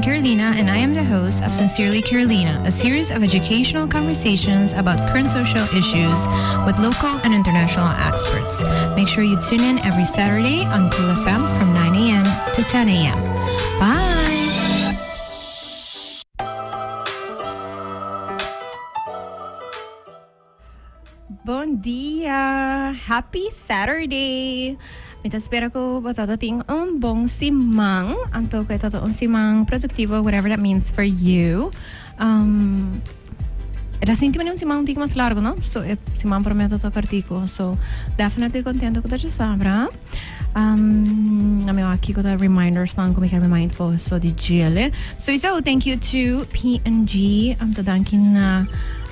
Carolina and I am the host of Sincerely Carolina, a series of educational conversations about current social issues with local and international experts. Make sure you tune in every Saturday on Cool FM from 9 a.m. to 10 a.m. Bye! Bon dia! Happy Saturday! Mi ta spera ku bo todo tin un bon siman. Anto ku e todo un siman produktivo, whatever that means for you. Um, e ta sinti mane un siman un tiki mas largo, no? So e siman promé ta kortiku. So definitely kontento ku ta djasabra. Um, ami aki ku ta reminders nan ku mi kier remind boso di djele. Sowieso thank you to P&G. Anto danki na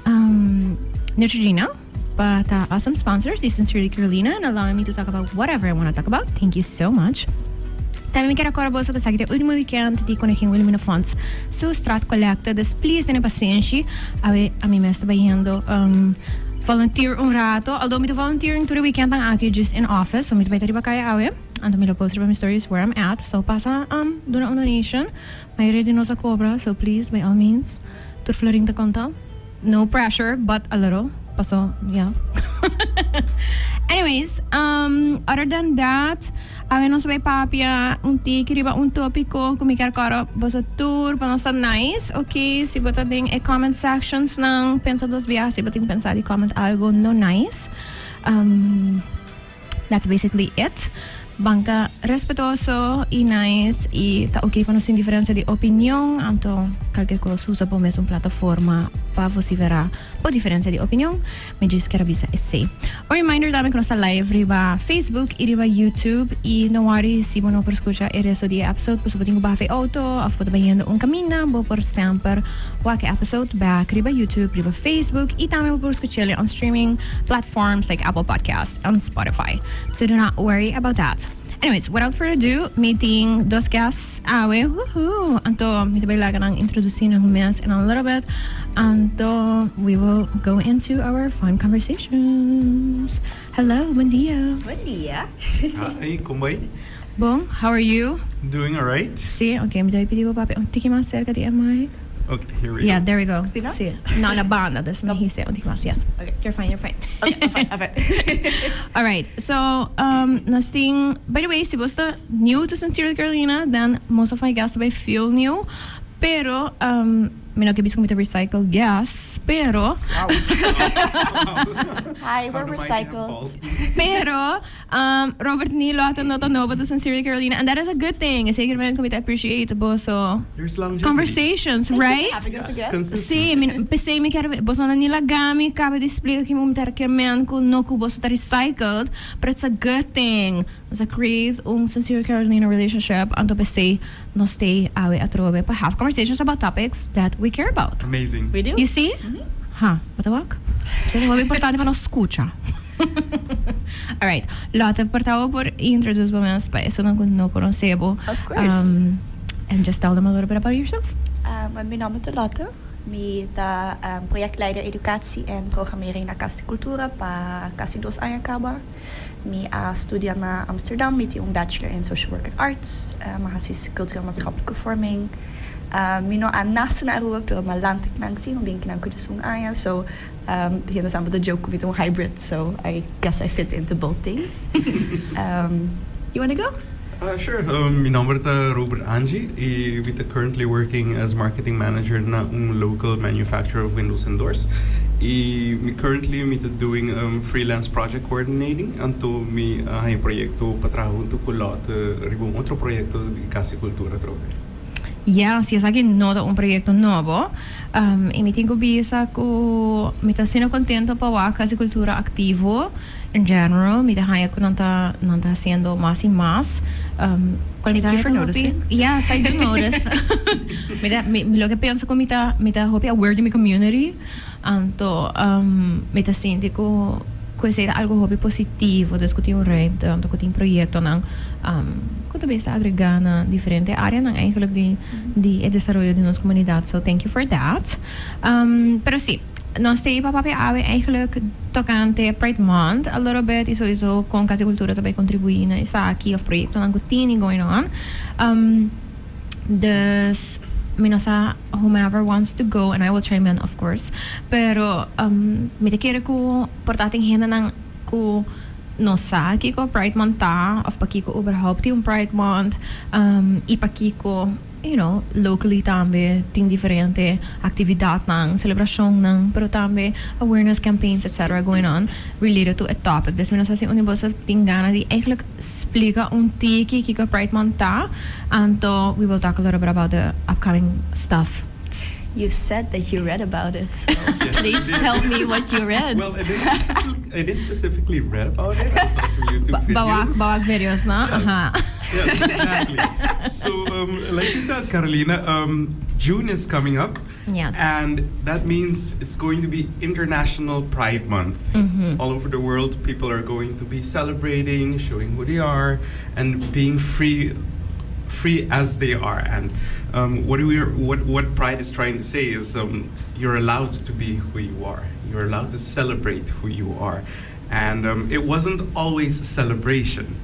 um, Neutrogena pa ta awesome sponsors di Sincerely Carolina and allowing me to talk about whatever I want to talk about. Thank you so much. Tambe mi kier acorda boso cu esaki ta e ultimo weekend di Koningin Wilhelmina Fonds su straat collecte. Dus please tene pasenshi. Awe ami mes ta bayendo um, volunteer un rato. Although mi ta volunteering tur e weekendnan aki just in office. So mi ta bay ta riba caya awe. Anto mi lo post riba mi stories where I'm at. So pasa um, duna un donation. Mayoria di nos a cobra, so please by all means. Tur florin ta conta. No pressure, but a little. Paso, yeah. Anyways, um, other than that, awe nos bay papia un tiki riba un topico cu mi kier coro boso tur pa nos ta nice, ok? Si bo ta den e comment sections nan, pensa dos biaha si bo tin pensa di comment algo no nice. Um, That's basically it. Ban ta respetuoso y nice y ta ok pa nos tin diferencia di opinion, anto cualkier cos usa bo mes un plataforma pa vocifera bo diferencia di opinion. Mi djis kier a bisa esey. Un reminder tambe cu nos ta live riba Facebook y riba YouTube y no worry si bo no por scucha e resto di e episode pasobra bo tin cu baha fe auto of bo ta bayendo un caminda, bo por semper wak e episode back riba YouTube, riba Facebook y tambe bo por scuch'el on streaming platforms like Apple Podcast. On Spotify. So do not worry about that. Anyways, without further ado, mi tin dos guests awe. Woohoo! Anto, mi ta bay laga nan introduci nan mes in a little bit. Anto, we will go into our fun conversations. Hello, bon dia. Bon dia. Hi, con bay? Bon, how are you? Doing alright. Si, ok, mi ta bay pidi bo papia un tiki mas cerca di e mic. Okay, here we go. Yeah, there we go. Si no? Si. No, na banda, dus mi hise un tiki mas. Yes. Okay. You're fine, you're fine. Okay, I'm fine, I'm fine. All right. So, nos tin, by the way, si bo sta new to Sincerely Carolina, then most of my guests ta bay feel new. Pero, mi no ke bisa ku mi ta recycle guests, pero Wow. Hi, we're recycled. Pero, Robert ni Lotte no ta nobo to Sincerely Carolina and that is a good thing. Esei kier ku mi ta appreciate boso There's longevity. conversations, Thank you for right? having us Yes, again. consistency. Sí, mi p'esei mi kier boso no ni laga mi kaba di splika kiko mi ta rekemen ku no ku boso ta recycled, pero it's a good thing. Nos a create un Sincerely Carolina relationship anto p'esei nos stay awe atrobe pa have conversations about topics that we care about. Amazing. We do. You see? Ha, bo ta wak? Esei ta hopi importante pa nos skucha. Alright, Lotte, por ta bo por introduce bo mes pa esunnan ku no konosé bo. Of course. And just tell them a little bit about yourself. Mi nomber ta Lotte. Mi ta projectleider educatie en programmering na Cas di Cultura pa casi dos aña caba. Mi a studia na Amsterdam, mi tin un bachelor in social work and arts. Mi a haci cultureel maatschappelijke vorming. Mi no a nace na Aruba, pero mi a lanta kinan si, mi bin kinan cu diesun aña. So, Hende sa ta joke ku mi ta un hybrid, so I guess I fit into both things. You wanna go? Sure. Mi nomber ta Robert Angie y mi ta currently working as marketing manager na un local manufacturer of windows and doors. Y mi currently mi ta doing freelance project coordinating, anto mi a haña proyecto pa traha hunto cu Lotte riba un otro proyecto di Cas di Cultura atrobe. Ya, si esaki no ta un proyecto nobo. Y mi tin cu bisa cu mi ta asina contento pa wak Cas di Cultura activo in general. Mi ta haya cu nan ta nan ta haciendo mas y mas. Cual mi ta Thank you for haya ta hopi noticing. Yes, I do notice. Mi ta mi loke pensa cu mi ta mi ta hopi aware di mi community. Anto mi ta sinti cu cu esey ta algo hopi positivo, dus cu tin un ruimte, anto cu tin proyectonan cu ta bisa agrega na diferente areanan eigenlijk di di e desaroyo di nos comunidad. So thank you for that. Pero si, nos ta pa papia awe eigenlijk tocante Pride Month a little bit y sowiso con Cas di Cultura ta bay contribui na esaki of proyectonan cu tini going on. Dus. Mi no sa, whomever wants to go, and I will chime in, of course. Pero mi ta kere ku por ta tin hendenan ku no sa kiko Pride Month ta of pakiko überhaupt tin un Pride Month i pakiko locally tambe tin diferente actividadnan, celebracionnan, pero tambe awareness campaigns, etc. Going on related to a topic. Dus mi no sa si un di boso tin gana di eigenlijk splica un tiki kiko Pride Month ta, anto we will talk a little bit about the upcoming stuff. You said that you read about it, so Yes, please I did. Tell me what you read. Well, I didn't specifically read about it. I saw some YouTube videos. B'a wak videos, no? Yes. Yes, exactly. So, like you said, Carolina, June is coming up. And that means it's going to be International Pride Month. All over the world, people are going to be celebrating, showing who they are, and being free as they are. And what Pride is trying to say is you're allowed to be who you are. You're allowed to celebrate who you are. And it wasn't always celebration.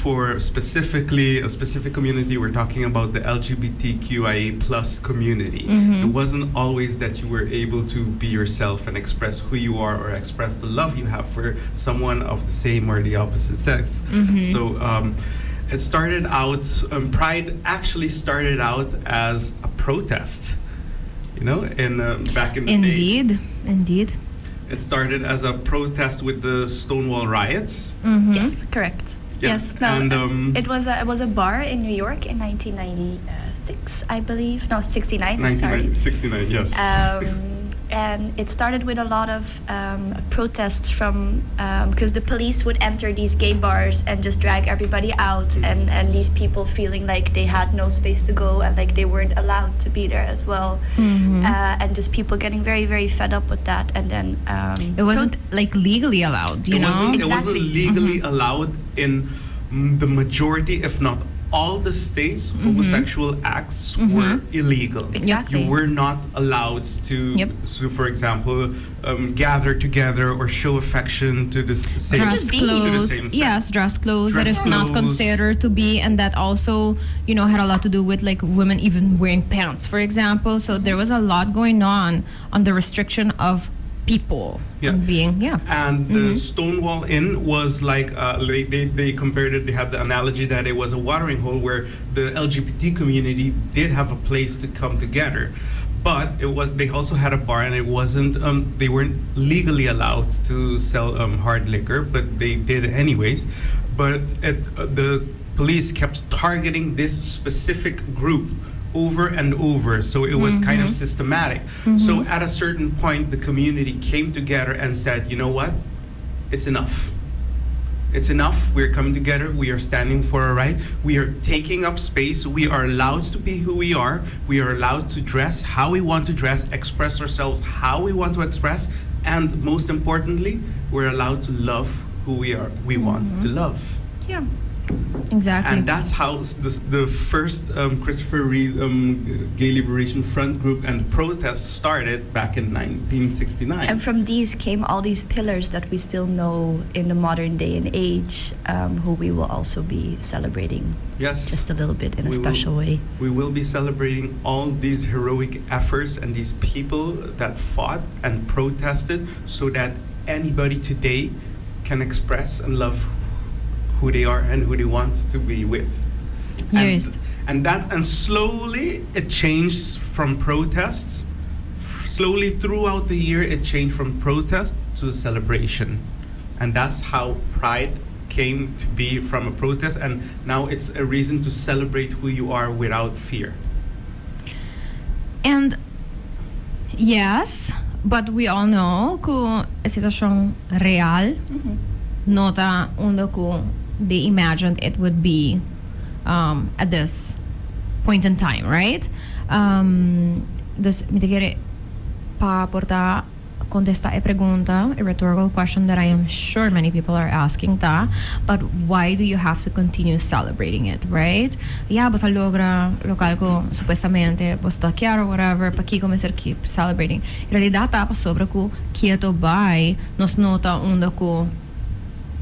For specifically a specific community, we're talking about the LGBTQIA+ community. It wasn't always that you were able to be yourself and express who you are or express the love you have for someone of the same or the opposite sex. So it started out, Pride actually started out as a protest, in back in the day. Indeed. It started as a protest with the Stonewall riots. Yes, correct. Yes, no, And, it was a bar in New York in 1996, I believe. No, 69. Sorry. 1969, yes. And it started with a lot of protests from because the police would enter these gay bars and just drag everybody out, and these people feeling like they had no space to go and like they weren't allowed to be there as well, and just people getting very, very fed up with that. And then It wasn't like legally allowed, you it know? Wasn't, It wasn't legally allowed in the majority, if not all the states. Homosexual acts were illegal. You were not allowed to, so for example, gather together or show affection to the same Dress Just be. to the clothes, same sex. Yes, dress clothes that Dress is not clothes. considered to be, and that also had a lot to do with like women even wearing pants, for example. So there was a lot going on the restriction of people and being, yeah. And the Stonewall Inn was like, they compared it, they had the analogy that it was a watering hole where the LGBT community did have a place to come together. But it was they also had a bar and it wasn't they weren't legally allowed to sell hard liquor, but they did anyways. But the police kept targeting this specific group over and over, so it was kind of systematic. So at a certain point, the community came together and said, "You know what? It's enough. It's enough. We're coming together. We are standing for our right. We are taking up space. We are allowed to be who we are. We are allowed to dress how we want to dress, express ourselves how we want to express, and most importantly, we're allowed to love who we are. We want to love." And that's how the first Christopher Reeve Gay Liberation Front group and protests started back in 1969. And from these came all these pillars that we still know in the modern day and age, who we will also be celebrating just a little bit in a special way. We will be celebrating all these heroic efforts and these people that fought and protested so that anybody today can express and love who they are and who they want to be with. And slowly it changed from protests. Slowly throughout the year it changed from protest to celebration. And that's how Pride came to be, from a protest, and now it's a reason to celebrate who you are without fear. And yes, but we all know ku e situashon real no ta unda ku they imagined it would be at this point in time, right? Dus mi ta kere pa por ta kontestá e pregunta, a rhetorical question that I am sure many people are asking ta, but why do you have to continue celebrating it, right? Ya, bo a logra loke ku supuestamente bo ta kier, whatever, pakiko mester keep celebrating? En realidat ta pasobra ku ketu bai, nos no ta unda ku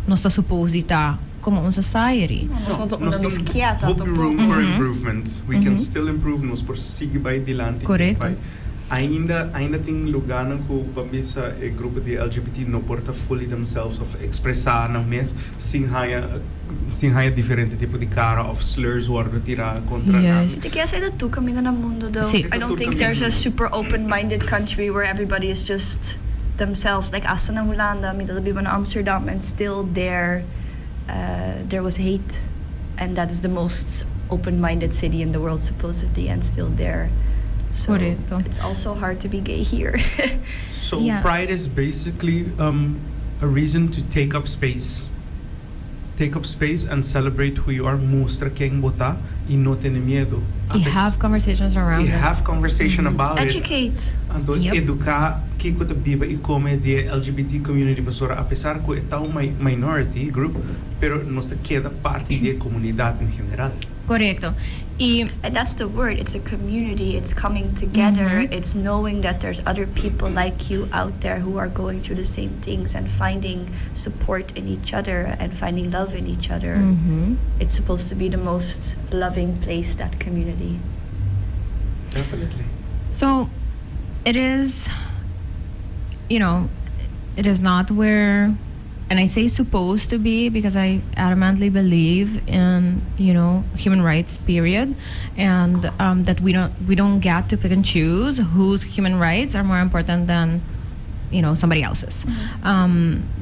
nos ta supposed ta. Como un society. Nos no ta Nos unda nos tin kier ta hopi tampoco. Room for improvement. We can still improve, nos por sigui bay dilanti. Correcto. Ainda tin lugarnan cu pa bisa e grupo di LGBT no por ta fully themselves of expresa nan mes sin haya diferente tipo di cara of slurs wordo tira contra nan. I guess e tur caminda na mundo, though. Si. I don't think there's a super open-minded country where everybody is just themselves. Like hasta na Hulanda, mi ta biba na Amsterdam, and still there was hate, and that is the most open-minded city in the world, supposedly, and still there. So Correcto. It's also hard to be gay here. So pride is basically a reason to take up space. Take up space and celebrate who you are, mustra ken bo ta y no tene miedo. Y have conversations around Y it. Have conversation about it. Educate. Anto, educa kico ta biba y come di LGBT community, pasobra apesar cu ta un minority group, pero nos ta keda parti di e comunidad en general. Correcto. Y And that's the word. It's a community. It's coming together. It's knowing that there's other people like you out there who are going through the same things and finding support in each other and finding love in each other. It's supposed to be the most loving place, that community. Definitely. So it is not where, and I say supposed to be because I adamantly believe in human rights, period, and that we don't get to pick and choose whose human rights are more important than somebody else's.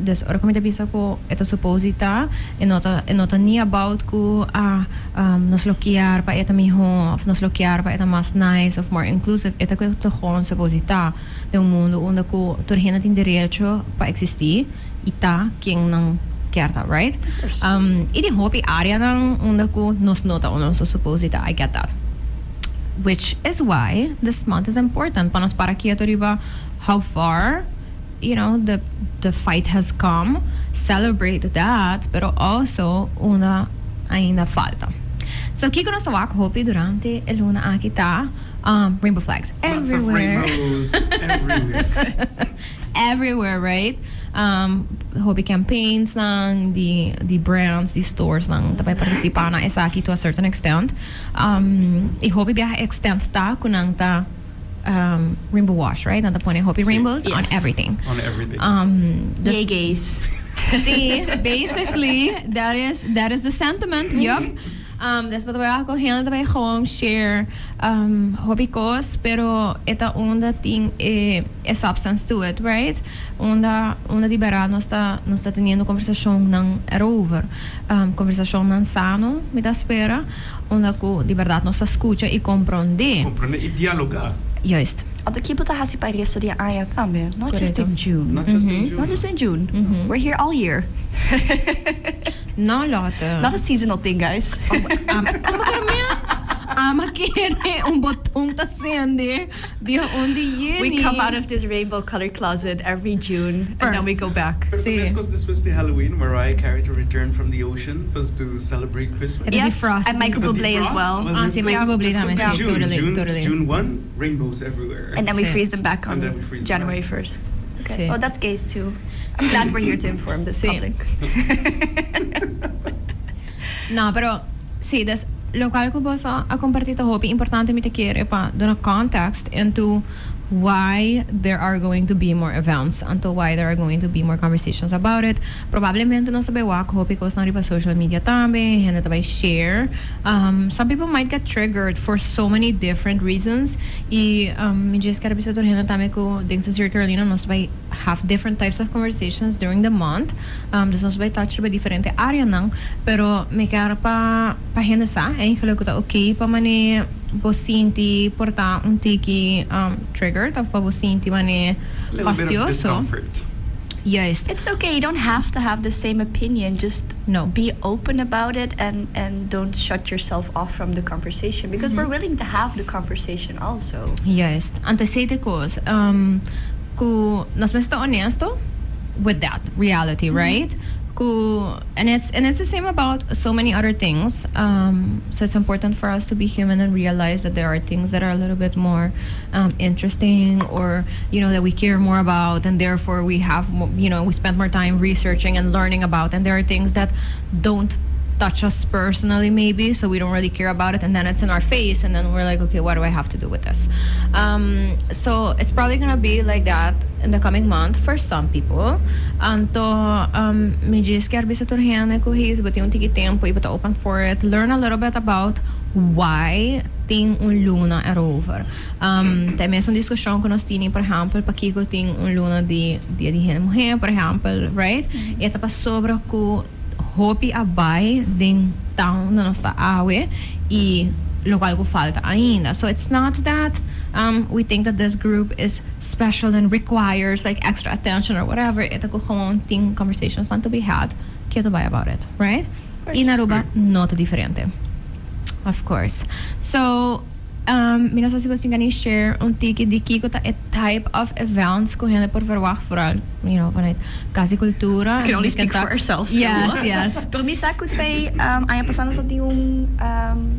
Dus ora cu mi ta bisa cu e ta supposed e no ta ni about cu ah, nos lo kier pa e ta miho of nos lo kier pa e ta mas nice of more inclusive. E ta cu ta gewoon supposed ta den un mundo unda cu tur hende tin derecho pa existi y ta ken nan kier ta, right? Y tin hopi area nan unda cu nos no ta unda nos supposed ta. I get that. Which is why this month is important. Pa nos para keto riba how far the fight has come, celebrate that, pero also unda ainda falta. So kico nos ta wak hopi durante e luna aki ta rainbow flags Lots of everywhere. Rainbows everywhere. Everywhere, right? Hopi campaigns nan, di brands, di stores nan, ta bay participa na esaki to a certain extent. Y hopi biaha extent ta cu nan ta rainbow wash, right? Nan ta pone hopi Si. Rainbows on Yes. everything. On everything. Yay, gays. See, basically, that is the sentiment. Yup. Despues bay cu hende bay gewoon share hopi cos, pero e ta unda tin e substance to it, right? Unda di berdad nos ta teniendo conversacion nan erover. Conversacion nan sano, mi ta spera, unda cu di berdad nos ta scucha y comprende. Comprende y dialoga. Juist. Anto kico ta hasi pa resto di aña tambe. Not just Correcto. in June. Not just in June. Not just in June. We're here all year. No, Lotte. Not a seasonal thing, guys. Con cu ami kier un boton ta cende dia 1 di juni. We come out of this rainbow colored closet every June and then we First. Go back. Pero Si. mescos despues di Halloween, Mariah Carey to return from the ocean was to celebrate Christmas. It is Yes, defrosted. and Michael Because Bublé as defrost well. was Ah, si, Michael Bublé mescos tambe, di si, June. totally, June, totally. June 1, rainbows everywhere. And then we Si. freeze them back on And then we freeze them January back. 1st. Okay. Si. Well, that's gays too. I'm glad we're here to inform the Si. Public. No, pero si, dus locual cu bo a comparti ta hopi importante, mi ta kere, pa duna context into why there are going to be more events, into why there are going to be more conversations about it. Probablemente nos ta bay wak hopi cos nan riba social media tambe, hende ta bay share. Some people might get triggered for so many different reasons. Y mi just kier bisa tur hende tambe cu den Sincere Carolina nos ta bay have different types of conversations during the month. Dus nos ta bay touch riba diferente area nan, pero mi kier pa hende sa, eigenlijk ta okay pa mane bo sinti por ta un tiki triggered of pa bo sinti mane A little bit of fastioso. Discomfort. Juist. It's okay. You don't have to have the same opinion. Just No. Be open about it and don't shut yourself off from the conversation because we're willing to have the conversation also. Juist. Anto esey ta e cos. Cu nos mester ta honesto with that reality, right? Cu and it's the same about so many other things. So it's important for us to be human and realize that there are things that are a little bit more interesting or that we care more about, and therefore we have mo- you know we spend more time researching and learning about. And there are things that don't touch us personally, maybe, so we don't really care about it, and then it's in our face, and then we're like, "Okay, what do I have to do with this?" So it's probably gonna be like that in the coming month for some people. Anto mi djis kier bisa tur hende cu hey, bo tin un tiki tempo y bo ta open for it, learn a little bit about why tin un luna erover. Tambe un discusion cu nos tin, por ehempel, pakico tin un luna di Dia di Hende Muher, por ehempel, right? E ta pasobra cu hopi a bay den town na nos ta awe y loke algo falta ainda. So it's not that we think that this group is special and requires like extra attention or whatever. E ta cu gewoon tin conversations want to be had. Keto bay about it, right? Y na Aruba no ta diferente. Of course. So, mi no sa si bo tin share un tiki di kico ta e type of events cu hende por verwacht, vooral vanuit Cas di Cultura. We can only speak for ourselves. Yes. Pero mi sa cu bay aña pasa nos tin un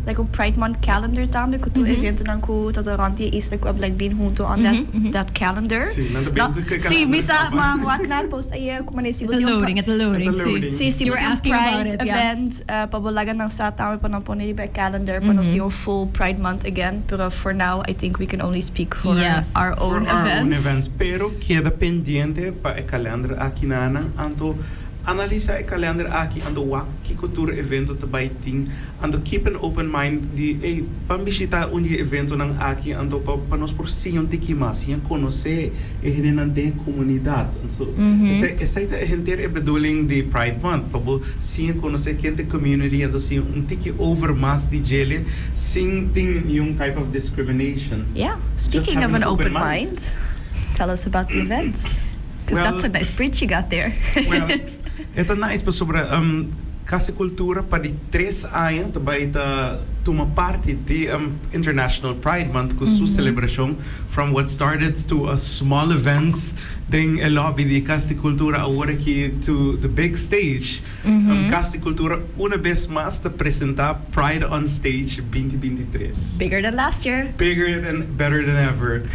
like un Pride Month calendar tambe cu tur eventonan cu ta durante e isla cu like bin hunto on that that calendar. Si, nan ta No, bezig cu si, mi sa calendar. Ma wak na post ey como ne si It's a loading, it's a loading. It's a loading. Si, You were tin un asking about Pride it, yeah. event pa bo laga nan sa tambe pa nan pone riba e calendar pa nos tin un full Pride Month again. Pero for now I think we can only speak for our For own our events. own events. Pero keda pendiente pa e calendar aki nan, anto analisa e calendar aki, anto wak kico tur evento ta bay tin, anto keep an open mind di hey, pa bishita un di eventonan aki, anto pa nos por siña un tiki mas, siña conoce e hendenan den comunidad. So esey ta henter e bedoeling di Pride Month, pa bo siña conoce ken ta community, anto siña un tiki over mas di djele sin tin ningun type of discrimination. Yeah. Just Speaking have of an open mind. mind, tell us about the events. Because Well- that's a nice bridge you got there. Well, e nice pasobra Cas di Cultura pa di 3 aña tambe ta tuma parti di International Pride Month cu su celebracion, from what started to a small events den e lobby di Cas di Cultura, awor aki to the big stage. Cas di Cultura un biaha mas ta presenta Pride on Stage 2023. Bigger than last year. Bigger and better than ever.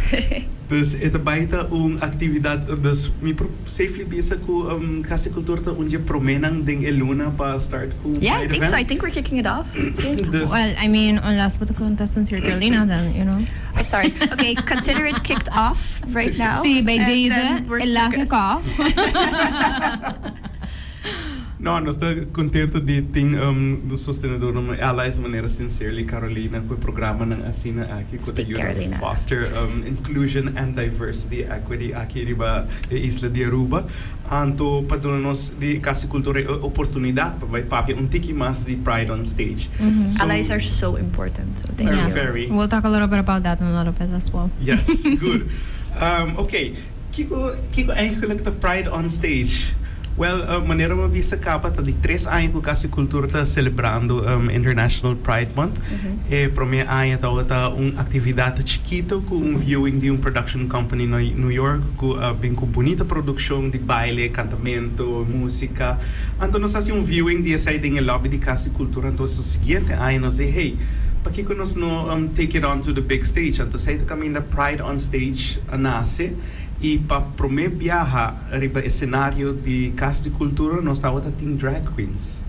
Dus e ta bay ta un actividad, dus mi por safely bisa cu Cas di Cultura ta un di e promenan den e luna pa start cu Yeah, I Pride think so. I event. think we're kicking it off. Si. Dus, Well, I mean, unless bo ta contestants here, Carolina, then. Oh, sorry. Okay, consider it kicked off right now. Si, bij And deze, then we're el a so good. kick off. No, nos ta contento di tin e sostenedor nan allies manera Sincerely Carolina cu e programanan asina aki cu Speak, yuda Carolina. foster inclusion and diversity equity aki riba e isla di Aruba. Anto pa duna nos di Cas di Cultura e oportunidad pa bay papia un tiki mas di Pride on Stage. So, Allies are so important, so thank Very, you. very. We'll talk a little bit about that in a little bit as well. Yes, good. Okay, kico eigenlijk ta Pride on Stage? Well, manera m'a bisa caba, ta di 3 aña cu Cas di Cultura ta celebrando International Pride Month. E prome aña ta un actividad chikito cu un viewing di un production company na New York cu bin cu bunita produccion di baile, cantamento, musica. Anto nos a haci un viewing di esey den lobby di Cas di Cultura. Anto, e siguiente aña nos di, "Hey, pakico nos no take it on to the big stage?" Anto, esey ta caminda Pride on Stage a nace. Y pa prome biaha riba scenario di Cas di Cultura nos tabata tin drag queens.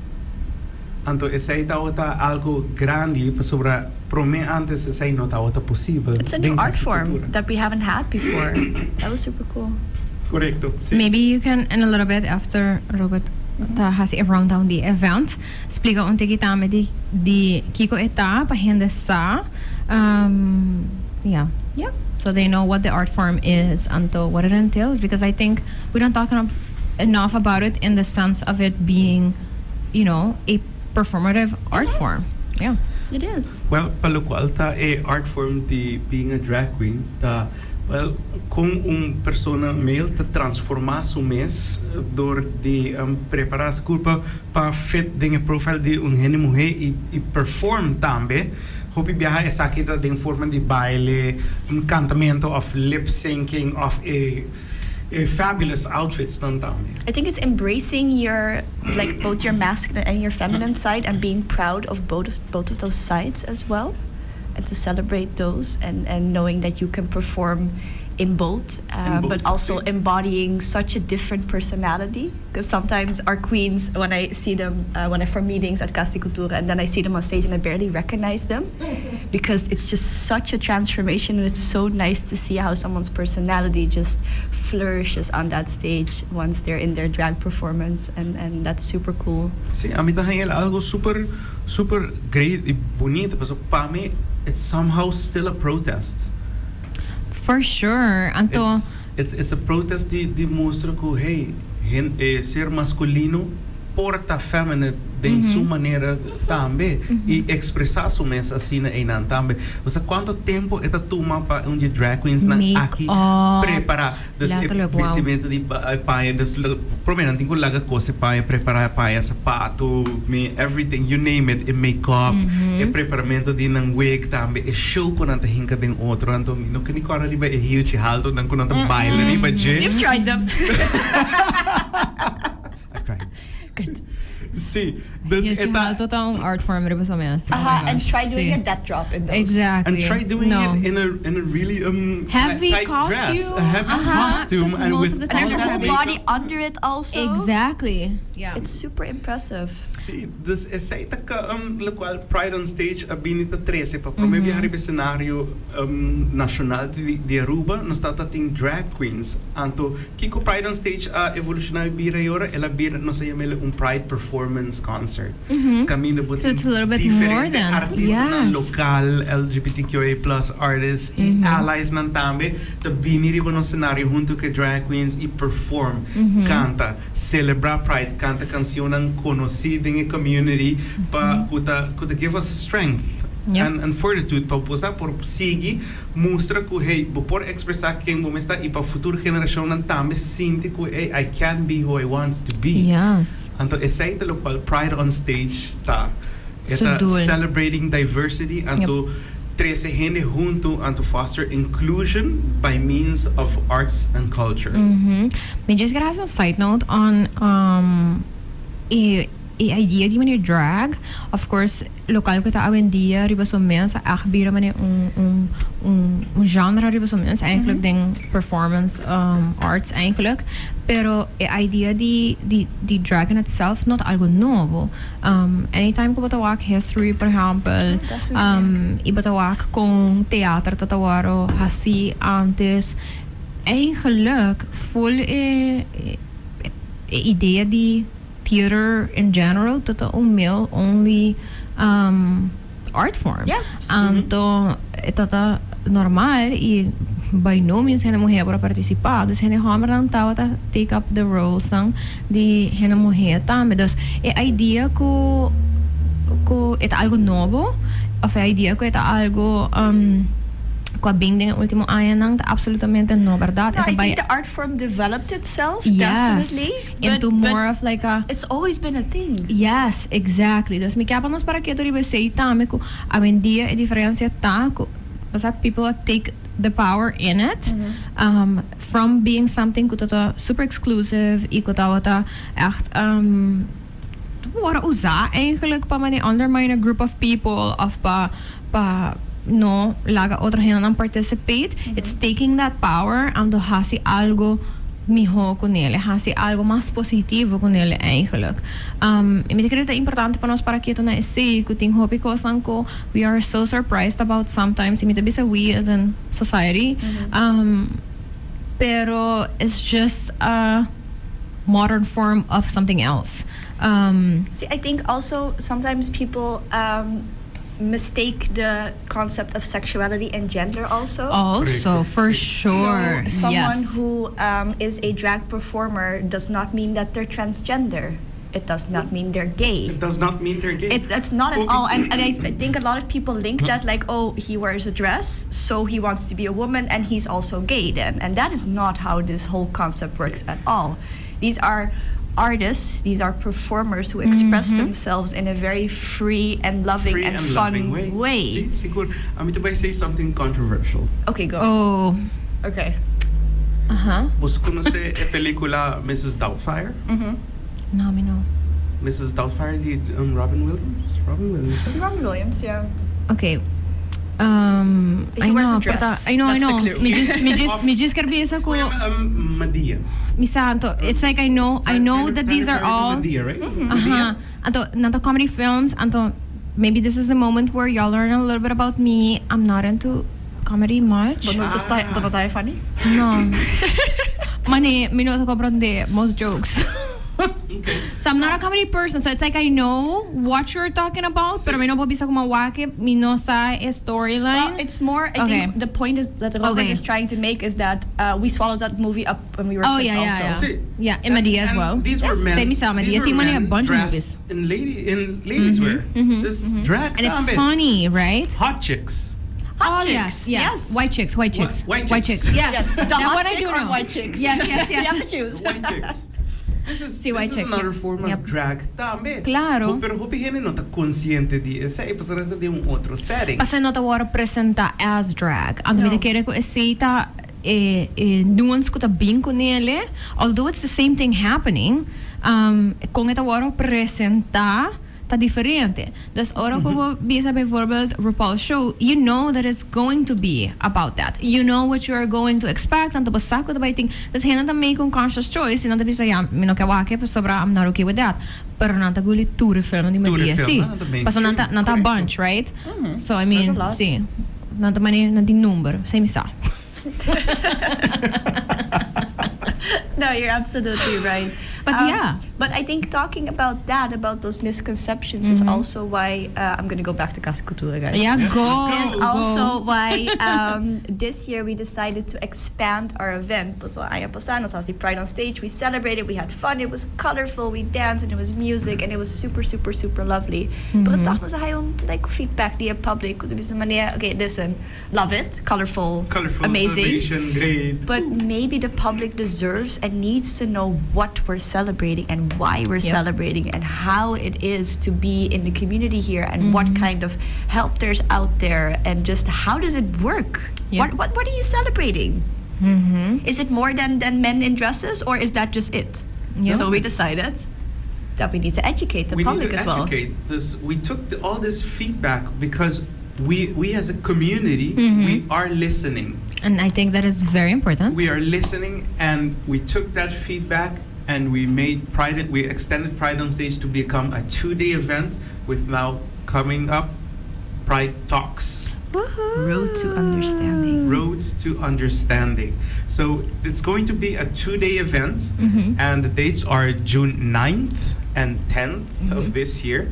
Anto esey tabata algo grandi pasobra prome antes esey no tabata posibel. It's a new art form that we haven't had before. That was super cool. Correcto. Si. Maybe you can, in a little bit after Robert ta hasi a rundown di event, splica un tiki tambe di kico e ta pa hende sa. Yeah. So they know what the art form is and what it entails, because I think we don't talk enough about it in the sense of it being a performative art form. Yeah. It is. Well, pa loke ta e art form di being a drag queen, ta, well, cu un persona male ta transforma su mes door di prepara su curpa pa fit den e profile di un hende muhe y perform tambe. Hopi biaha esaki ta den forma di baile, un cantamento of lip syncing of e E fabulous outfits nan tambe. I think it's embracing your, like, both your masculine and your feminine side and being proud of both of those sides as well, and to celebrate those and knowing that you can perform in both, In both, but also si. Embodying such a different personality, because sometimes our queens, when I see them when I for meetings at Cas di Cultura and then I see them on stage and I barely recognize them because it's just such a transformation, and it's so nice to see how someone's personality just flourishes on that stage once they're in their drag performance, and that's super cool. Si, ami ta haña algo super super great y bunita, paso pa mi it's somehow still a protest. For sure. Anto, It's a protest di mustra cu, hey, ser masculino por ta feminine den su manera tambe y expresa su mes asina einan tambe. Osea, cuanto tempo e ta tuma pa un di drag queens nan aki Make-up, prepara? Dus e letterlijk, wow. Vestimenta di paña, dus prome nan tin cu laga cose paña, prepara paña, sapato, mi everything, you name it, e make-up, e preparamento di nan wig tambe, e show cu nan ta hinca den otro. Anto mi no keni corda riba e hielchi halto nan cu nan ta baila riba dje. You've tried them. I've tried. Good. Si, dus Hielchi e ta halto ta un art form riba su mes. Oh my Aha, and gosh. try doing Si. a death drop in those. Exactly. And try doing No. it in a really Heavy tight dress, costume. a heavy costume, 'Cause and most with of the And time there's a all whole that body makeup. under it also. Exactly. Yeah. It's super impressive. Si, dus esey ta locual Pride on Stage a bini ta trece pa prome biaha riba escenario nacional di Aruba, nos ta tin drag queens. Anto, kico Pride on Stage a evoluciona y bira y ora? El a bira, nos a yam'el un Pride Performance Concert. Caminda bo So it's a little bit tin more diferente than, artistanan local, LGBTQIA+ artists y allies nan tambe ta bini riba nos scenario hunto cu e drag queens y perform, canta, celebra Pride, canta cancionnan conoci den e community pa cu ta give us strength and fortitude pa bo sa por sigui mustra cu, hey, bo por expresa ken bo mes ta y pa futuro generacionnan tambe sinti cu, hey, I can be who I want to be. Anto esey ta locual Pride on Stage ta. E Su ta doel. Celebrating diversity anto trece hende hunto and to foster inclusion by means of arts and culture. Mi just kier haci un side note on e idea di manera drag. Of course, local cu ta awendia riba su mes a echt bira manera un genre riba su mes eigenlijk den performance arts eigenlijk. Pero e idea di drag in itself no ta algo nobo. Anytime cu bo ta wak history, por ehempel, y bo ta wak con theater ta wordo haci antes, eigenlijk full e idea di theater in general ta un male only art form. Anto ta normal y by no means hende muher por participa. Dus hende hombernan tabata take up the roles nan di hende muher tambe. Dus e idea cu e ta algo nobo of e idea cu e ta algo cu a bin den e ultimo añanan ta absolutamente no berdad. No, I think the art form developed itself, definitely. Into but more of like a it's always been a thing. Yes, exactly. Dus mi kier pa nos para keto riba esey tambe cu awendia e diferencia ta cu, o people take the power in it from being something cu ta super exclusive y cu tabata echt wordo usa eigenlijk pa manera undermine a group of people of pa no laga otro hendenan participate. It's taking that power and haci algo miho cu ne, haci algo mas positivo cu ne eigenlijk. Y mi ta kere ta importante pa nos para keto na esey cu tin hopi cosnan cu we are so surprised about sometimes. Y mi ta bisa we as in society. Pero it's just a modern form of something else. See, I think also sometimes people mistake the concept of sexuality and gender also. Also, for sure. So someone who is a drag performer does not mean that they're transgender. It does not mean they're gay. It does not mean they're gay. That's not at all. And I think a lot of people link that, like, oh, he wears a dress, so he wants to be a woman, and he's also gay then. And that is not how this whole concept works at all. These are artists, these are performers who express themselves in a very free and loving Free and and fun loving way. Way. Si, sigur. Ami ta bay say something controversial. Okay, go. Oh. Okay. Bo conoce e pelicula Mrs. Doubtfire? No, mi no. Mrs. Doubtfire di Robin Williams? Robin Williams, right? Robin Williams, yeah. Okay. He I wears know, a dress. I know, I That's the know. clue. Mi just kier bisa cu Madea. Mi santo. It's like I know that these are all Madea, right? Anto, not the comedy films. Anto, maybe this is a moment where y'all learn a little bit about me. I'm not into comedy much. But not just but not funny. No. Mane, mi no comprende most jokes. So I'm not a comedy person. So it's like I know what you're talking about, pero mi no por bisa como wak e, mi no sa e storyline. Well, it's more. I think the point is that Robert is trying to make is that we swallowed that movie up when we were Oh, kids yeah, also. yeah. Si. Yeah, and Madea as And well. these were men. Same sa These Madea. were Tin a men bunch of dressed movies. in ladies wear. This drag And it's tambe. Funny, right? Hot chicks. Hot Oh, chicks. yes. White chicks, white chicks. White White chicks. chicks. Yes. Yes. The That hot one I chick do or know. white chicks. Yes. You have to choose. White chicks. This is, Si, white this is chicks, another yeah. form of drag tambe. Claro. Pero hopi hende no ta consciente di esey, pasobra ta den un otro setting. Paso no ta wordo presenta as drag. Anto No. mi ta kere cu esey ta nuance cu ta bin cu nele, although it's the same thing happening, con e ta wordo presenta ta diferente. Dus ora cu bo bisa bijvoorbeeld RuPaul's show, you know that it's going to be about that. You know what you are going to expect, anto bo sa cu ta bay tin. Dus hende ta make un conscious choice, y nan ta bisa, "Ja, mi no kier wak e, pasobra I'm not okay with that." Pero nan ta guli tur e film di Tur e Madea, film, si. nan ta mainstream. Paso nan ta Correcto. bunch, right? So I mean, There's a lot. Si. Nan ta mane, nan tin number, esey mi sa. No, you're absolutely right. But yeah. But I think talking about that, about those misconceptions, is also why I'm going to go back to Cas Cultura, guys. Yeah, Yes, go. let's Is go. also Go. why this year we decided to expand our event. So aña pasa nos a haci Pride on Stage. We celebrated, we had fun, it was colorful, we danced, and it was music, and it was super, super, super lovely. But toch nos a haya un like feedback di public. Cu ta manera, "Okay, listen, love it, colorful, Colorful, amazing." celebration, great. But maybe the public deserves and needs to know what we're celebrating and why we're celebrating and how it is to be in the community here and what kind of help there's out there and just how does it work? What are you celebrating? Is it more than men in dresses, or is that just it? So we decided that we need to educate the We public need to as well. Educate this. We took all this feedback because we as a community, we are listening. And I think that is very important. We are listening, and we took that feedback and we made Pride. We extended Pride on Stage to become a 2-day event with now coming up Pride Talks. Woohoo. Road to Understanding. Roads to Understanding. So it's going to be a 2-day event, and the dates are June 9th and 10th of this year.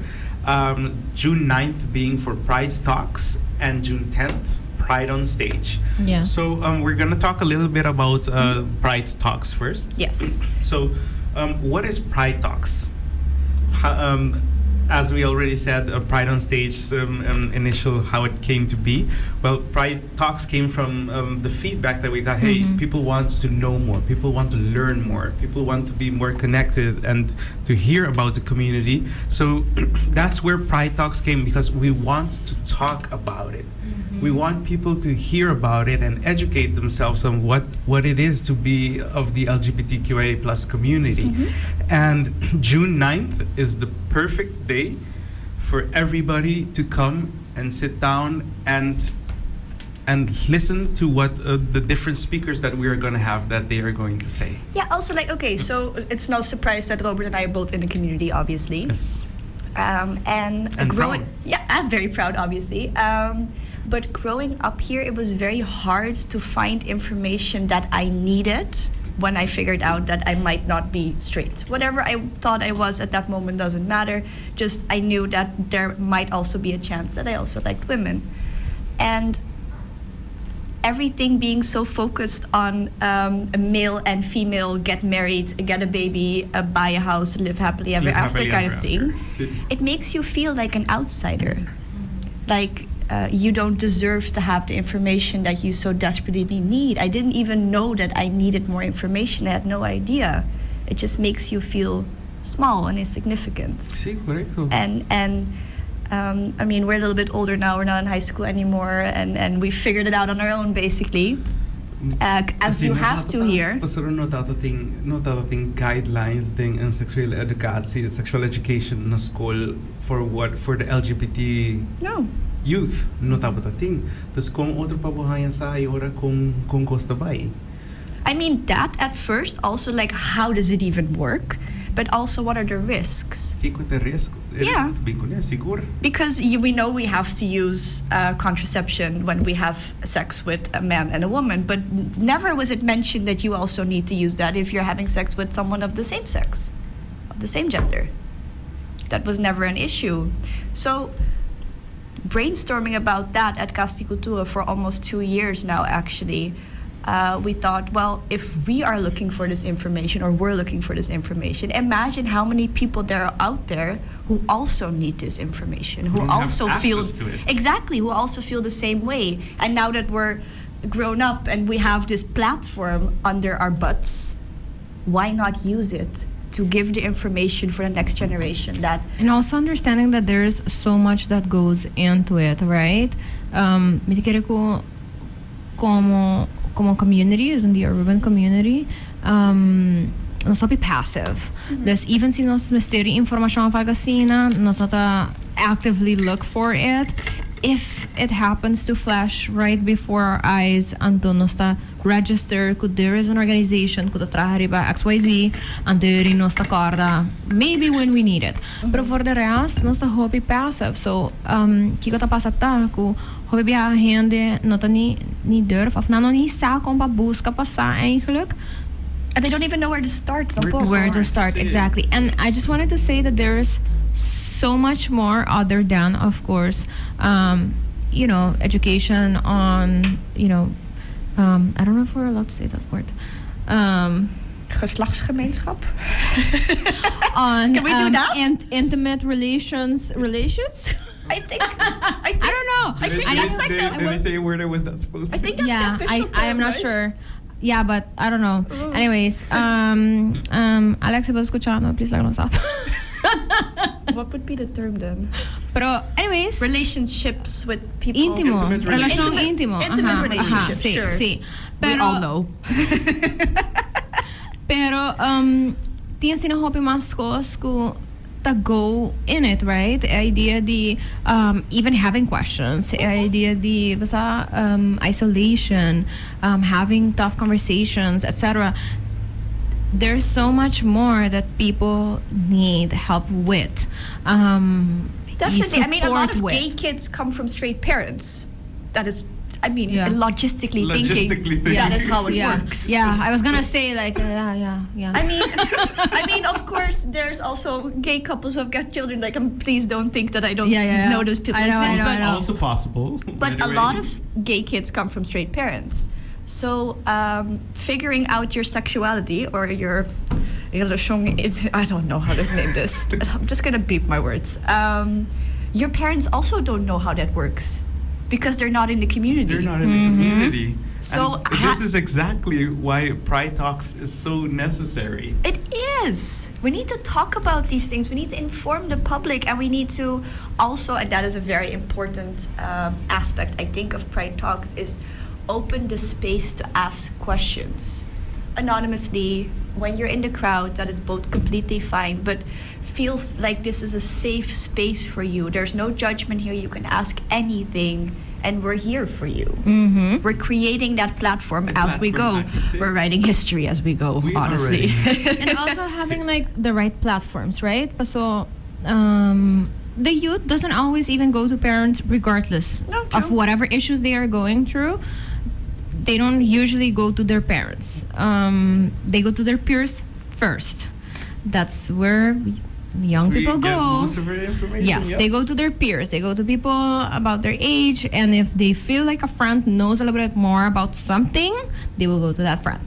June 9th being for Pride Talks, and June 10th, Pride on Stage. So we're going to talk a little bit about Pride Talks first. Yes. So, what is Pride Talks? As we already said, Pride on Stage initial how it came to be. Well, Pride Talks came from the feedback that we got. Hey, people want to know more. People want to learn more. People want to be more connected and to hear about the community. So that's where Pride Talks came, because we want to talk about it. We want people to hear about it and educate themselves on what it is to be of the LGBTQIA+ community. And June 9th is the perfect day for everybody to come and sit down and listen to what the different speakers that we are going to have, that they are going to say. Yeah, also like, okay, so it's no surprise that Robert and I are both in the community, obviously. Yes. And And growing, proud. Yeah, I'm very proud, obviously. But growing up here, it was very hard to find information that I needed when I figured out that I might not be straight. Whatever I thought I was at that moment doesn't matter. Just I knew that there might also be a chance that I also liked women. And everything being so focused on a male and female get married, get a baby, buy a house, live happily ever Live after happily kind ever of thing, after. Si. it makes you feel like an outsider. Like you don't deserve to have the information that you so desperately need. I didn't even know that I needed more information. I had no idea. It just makes you feel small and insignificant. Si, correcto. And I mean, we're a little bit older now. We're not in high school anymore, and we figured it out on our own, basically. As you have to here. Pasobra no tabatin guidelines den een seksuele educatie, sexual education na skol for what for the LGBT No. youth. No tabatin. Dus kon otro pa bo haña sa ora kon kos ta bai. I mean, that at first, also, like, how does it even work? But also, what are the risks? Kiko ta risk? Risk bin kuné, sigur. Because we know we have to use contraception when we have sex with a man and a woman, but never was it mentioned that you also need to use that if you're having sex with someone of the same sex, of the same gender. That was never an issue. So, brainstorming about that at Cas di Cultura for almost 2 years now, actually, we thought, well, if we are looking for this information or we're looking for this information, imagine how many people there are out there who also need this information, who Don't have also feel access to it. Exactly, who also feel the same way. And now that we're grown up and we have this platform under our butts, why not use it to give the information for the next generation that And also understanding that there's so much that goes into it, right? Mi ta kere ku komo community, in the urban community, nos ta passive. Dus even si nos mester informashon òf algo asina, nos no ta actively look for it. If it happens to flash right before our eyes, anto nos ta register ku there is an organization ku ta traha riba XYZ, anto nos ta kòrda maybe when we need it. Pero for the rest, nos ta hopi passive. So, kiko ta pasa ta ku hopi bia hende no ta ni durf of nan no ni sa kon pa buska pa sa eigenlijk. And they don't even know where to start Where to tampoco. Where to start. Sí. Exactly. And I just wanted to say that there's so much more other than, of course, education on I don't know if we're allowed to say that word, Geslachtsgemeenschap. On Can we do that? Intimate relations. I think I don't know. I think I that's like the Did I say a word I was not supposed I to? think that's Yeah, the I, official I am term, not right? sure. Yeah, but I don't know. Anyways, Alex, si bo ta skuchando, please let us off. What would be the term then? Pero, anyways, Relationships with people. Íntimo. Intimate Relashon Intimate- íntimo. Intimate relationships, sí, sure. sí. We Pero, all know. Pero tin asina hopi mas kos ku ta go in it, right? The idea di even having questions, the idea di basta, isolation, having tough conversations, etc. There's so much more that people need help with. Definitely. I mean, a lot support of with. Gay kids come from straight parents. That is, I mean, logistically Logistically thinking, thinking. that is how it works. Yeah, I was gonna say, like, yeah. I mean, of course, there's also gay couples who have got children. Like, please don't think that I don't Yeah. know those people I know, I exist. know, But I know. Also possible, by but the a way. Lot of gay kids come from straight parents. So figuring out your sexuality or your relation, I don't know how to name this. I'm just gonna beep my words. Your parents also don't know how that works because they're not in the community. They're not in the community. So And this is exactly why Pride Talks is so necessary. It is. We need to talk about these things. We need to inform the public, and we need to also, and that is a very important aspect, I think, of Pride Talks, is open the space to ask questions anonymously when you're in the crowd. That is both completely fine, but feel like this is a safe space for you. There's no judgment here. You can ask anything, and we're here for you. We're creating that platform The as we go. platform, like you say. We're writing history as we go, We are honestly. writing And also having, like, the right platforms, right? So the youth doesn't always even go to parents regardless No, of true. whatever issues they are going through. They don't usually go to their parents. They go to their peers first. That's where young We people get go. most of our information. Yes, they go to their peers. They go to people about their age, and if they feel like a friend knows a little bit more about something, they will go to that friend.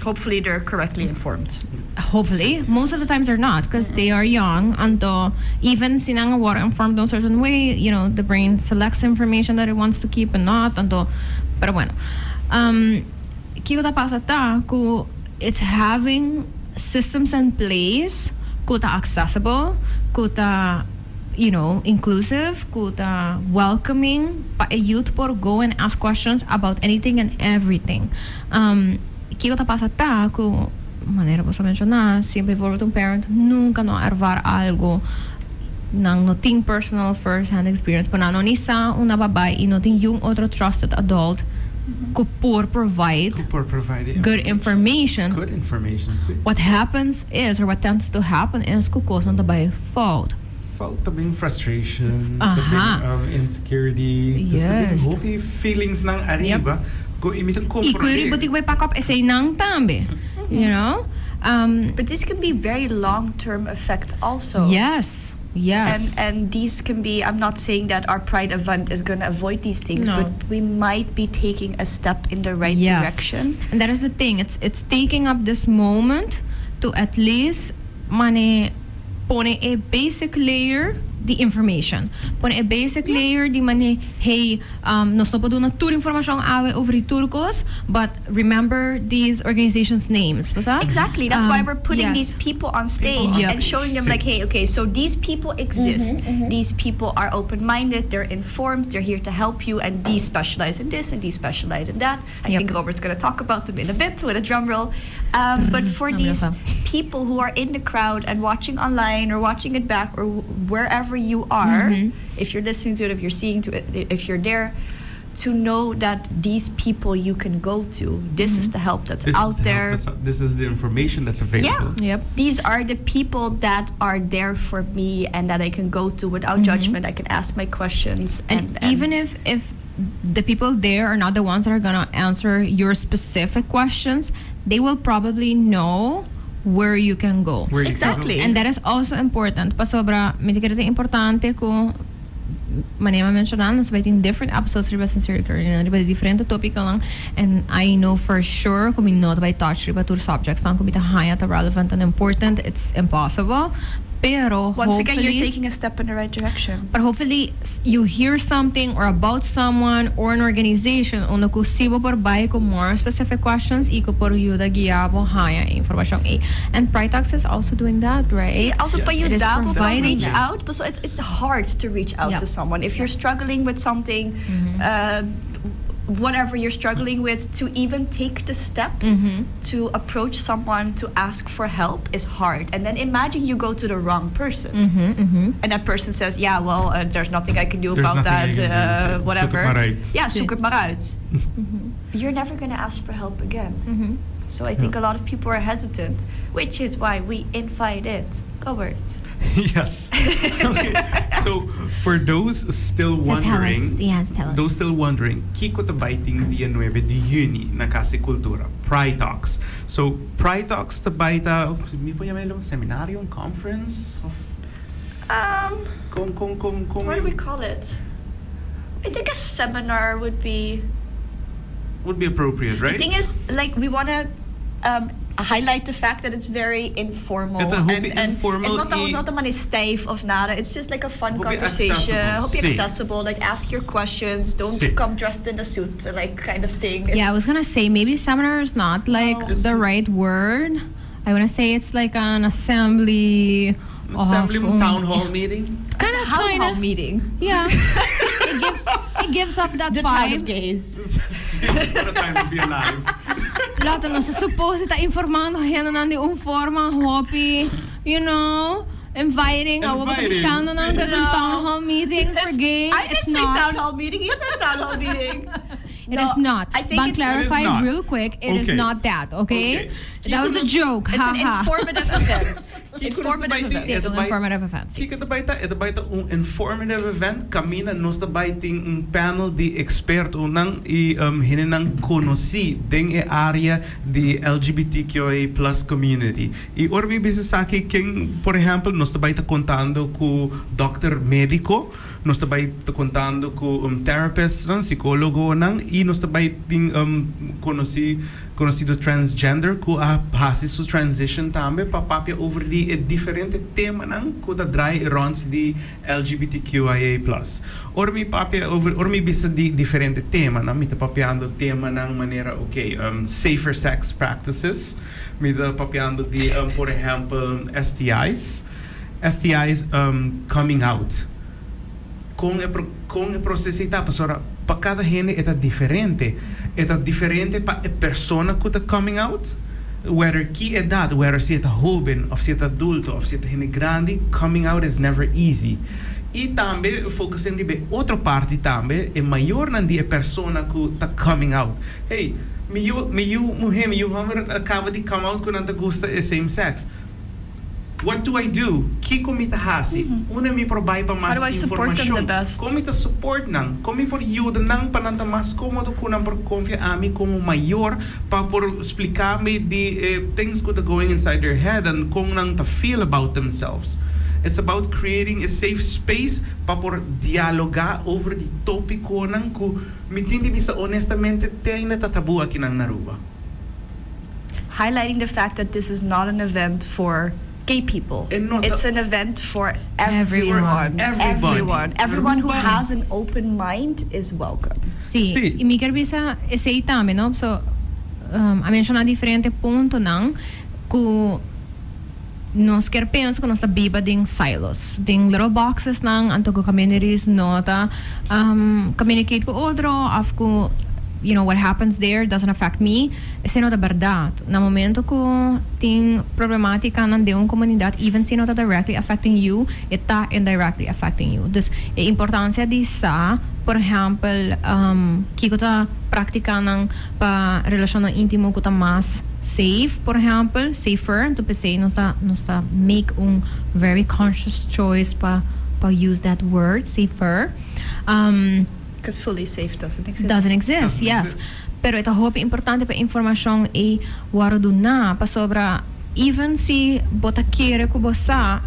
Hopefully, they're correctly informed. Hopefully, most of the times they're not because they are young. And even si nan a informed in a certain way, the brain selects information that it wants to keep and not. Anto, pero bueno. Kiko ta pasa ta ku it's having systems in place ku ta accessible, ku ta Inclusive, cu ta welcoming pa e youth por go and ask questions about anything and everything. Kico ta pasa ta cu, manera bo a menciona, si bijvoorbeeld un parent nunca no a ervaar algo, nan no tin personal first hand experience, pero nan no ni sa unda pa bay y no tin un otro trusted adult cu por provide Cu por provide the good information. Good information, si. What happens is, or what tends to happen is, cu cosnan ta bay fout. Fout tambe, frustration, tambe insecurity, dus tambe hopi feelings nan ariba, cu mi ta Y cu comprende. Riba tin cu pack up eseynan tambe. But this can be very long-term effects also. And these can be, I'm not saying that our Pride event is going to avoid these things, No. but we might be taking a step in the right direction. And that is the thing. It's taking up this moment to at least mane pone a basic layer di information. Pone a basic layer di mane, hey, nos no por duna tur informacion awe over di tur cos, but remember these organizations' names, basta? Exactly. That's why we're putting these people on stage and showing them like, hey, okay, so these people exist. These people are open-minded, they're informed, they're here to help you, and these specialize in this and these specialize in that. I think Robert's going to talk about them in a bit with a drum roll. But for I'm these gonna people who are in the crowd and watching online or watching it back or wherever you are, if you're listening to it, if you're seeing to it, if you're there, to know that these people you can go to, this is the help that's This is out the help there. This is the information that's available. Yeah. These are the people that are there for me and that I can go to without judgment. I can ask my questions. And even if the people there are not the ones that are gonna answer your specific questions, they will probably know where you can go. Where you can go. And that is also important. Pasobra, mi ta kere ta importante cu manera menciona, nos ta bay tin different episodes riba Sincerely Carolina, riba diferente topiconan, and I know for sure cu mi no bay touch riba tur subjects nan cu mi ta haya ta relevant and important. It's impossible. Pero Once again, you're hopefully taking a step in the right direction. But hopefully you hear something or about someone or an organization unda cu si bo por bay cu more specific questions y cu por yuda guia bo haya informacion. And Pride Talks is also doing that, right? Si, also Yes. pa It is yuda bo providing reach that. out, but so it's hard to reach out to someone. If you're struggling with something, whatever you're struggling with, to even take the step to approach someone to ask for help is hard. And then imagine you go to the wrong person. And that person says, "Yeah, well, there's nothing I can do There's about nothing I that, can do. Zoek whatever." het maar uit. Yeah, zoek het maar uit. You're never going to ask for help again. So I think a lot of people are hesitant, which is why we invited Robert. Yes. Okay. So for those still So tell wondering, us. Yes, tell us. Those still wondering, kico ta bay tin dia 9 di juni na Cas di Cultura, Pride Talks. So Pride Talks ta bay ta, mi por yama un seminario, un conference of con What do we call it? I think a seminar would be would be appropriate, right? The thing is, like, we want to highlight the fact that it's very informal. E ta hopi informal and not, not a mane stijf of nada. It's just like a fun Hopi conversation. accessible. Hopi Si. Accessible. Like, ask your questions. Don't Si. Come dressed in a suit, like, kind of thing. Yeah, I was gonna say maybe seminar is not like No. the right word. I wanna say it's like an assembly. Assembly, of, town hall meeting. Kind of, Town kind hall of. Meeting. Yeah, it gives off that The town of vibe. gays. What a time to be alive. Lotte, nos ta suppose ta informando hende di un forma hopi, inviting. I will be Inviting, sounding si. on the town hall meeting for gays. I It's didn't say not. town hall meeting. He said town hall meeting. It is not. I think But clarify It is not. real quick. It is not that, okay? Okay. That was a joke. It's Ha an ha. informative event. Kico Informative nos event. Si, un informative event. Kico ta bay ta? E ta bay ta un informative event. Caminda nos ta bay tin un panel di expertonan y hendenan conoci den e area di LGBTQIA+ community. Y ora mi bisa esaki, ken, por ehempel, nos ta bay ta contando cu dokter medico, nos ta bay ta contando cu un therapist, un psicologonan, y nos ta bay tin conocido transgender cu a haci su transition tambe pa papia over di e diferente temanan cu ta draai rond di LGBTQIA+. Ora mi papia over, ora mi bisa di diferente temanan, mi ta papiando temanan manera, okay, safer sex practices, mi ta papiando di, por ehempel, STIs. STIs coming out. Con e proceso ta, pasobra pa cada hende ta diferente. Ta diferente pa e persona cu ta coming out, whether ki edad, whether si ta hoben, of si ta adulto, of si ta hende grandi, coming out is never easy. Y tambe focusing riba otro parti tambe, e mayornan di e persona cu ta coming out. Hey, mi yiu muhe, mi yiu homber a caba di come out cu nan ta gusta e same sex. What do I do? Kico mi ta hasi? Unda mi por bay pa mas How do I support them the informacion? Best? Con mi ta support nan? Con mi por yuda nan pa nan ta mas comodo cu nan por confia ami como mayor pa por splica mi di things that are going inside their head and con nan ta feel about themselves? It's about creating a safe space pa por dialoga over di topiconan cu mi tin di bisa honestamente te ainda ta tabu aki na Aruba. Highlighting the fact that this is not an event for gay people. And not It's an event for everyone. Everyone. Everybody. Everyone. Everyone who Everybody. Has an open mind is welcome. Si. Si. Y mi kier bisa esey tambe, no? So, a menciona diferente puntonan cu nos kier pensa cu nos ta biba den silos, den little boxes nan, anto cu communities no ta communicate cu otro, of cu what happens there doesn't affect me. Esey no ta berdad. Na momento cu tin problematica nan den un comunidad, even si no ta directly affecting you, e ta indirectly affecting you. Dus e importancia di sa, por ehempel, kico ta practica nan pa relacion intimo cu ta mas safe, por ehempel, safer, anto p'esey nos ta make un very conscious choice pa use that word, safer. Because fully safe doesn't exist. Doesn't exist, Doesn't yes. exist. Pero ta hopi importante pa informacion e wordo duna pasobra even si bo ta kere cu bo sa,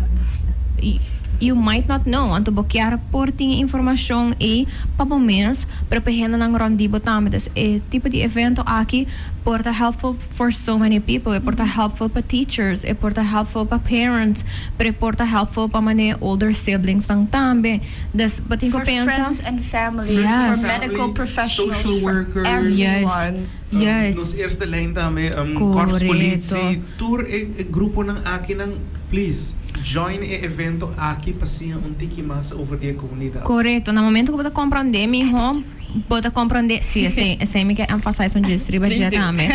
you might not know. Anto bo kier por tin informacion e pa bo mes, pero pa hendenan rond di bo tambe. Dus e tipo di evento aki por ta helpful for so many people. E por ta helpful pa teachers, e por ta helpful pa parents, pero e por ta helpful pa mane older siblings nan tambe. Dus bo tin cu For pensa. Friends and family, for medical Family, professionals, social for workers. Everyone. Nos eerste lijn tambe, korps politie, tur e gruponan aki nan, please, join e evento aki pa siña un tiki mas over di comunidad. Corecto. Na momento cu bo comprende miho, bo comprende, si, esey mi kier emphasize un just riba Please dje do. Tambe.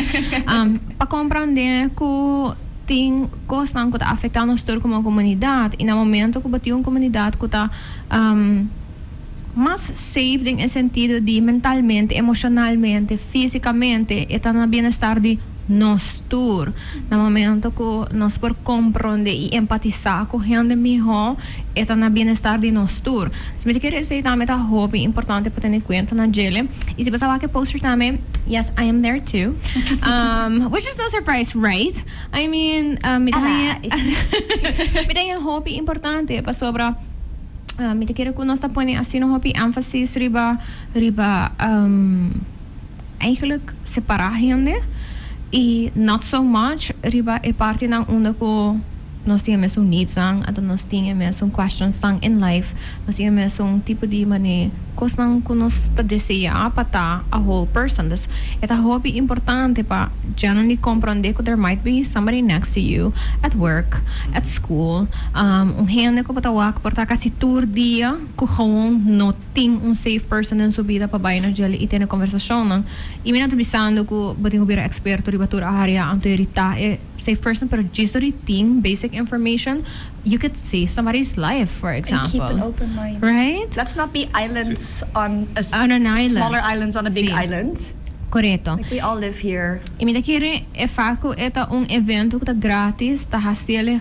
Pa comprende cu tin cos cu ta afecta nos tur como comunidad y na momento cu bo tin un comunidad cu ta mas safe den sentido di mentalmente, emocionalmente, fisicamente, e ta na bienestar di nos tur. Na momento cu nos por comprende y empatisa cu hende miho, e ta na bienestar di nos tur. So, mi kier bisa tambe ta hopi importante pa tene cuenta na dje. Y si bo wak e poster tambe, yes, I am there too. Which is no surprise, right? I mean, mi ta hopi importante pasobra mi ta kere cu nos ta pone asina hopi emphasis riba eigenlijk separa hende y not so much riba e parti nan unda cu nos tin mesun needs nan, anto nos tin mesun questions nan in life, nos tin mesun tipo di mane cos nan cu nos ta desea pa ta a whole person. Dus e ta hopi importante pa generally comprende cu there might be somebody next to you at work, at school, un hende cu bo ta wak por ta casi tur dia cu gewoon no tin un safe person den su bida pa bay na dje y tene conversacion nan. Y mi no ta bisando cu bo tin cu bira experto riba tur area anto ta e safe person, pero just tin basic information, you could save somebody's life, for And example. keep an open mind. Right? Let's not be islands on a On an island. Smaller islands on a big Si. Island. Corecto. Like, we all live here. Y mi ta kere e fact cu e ta un evento cu ta gratis, ta haci'e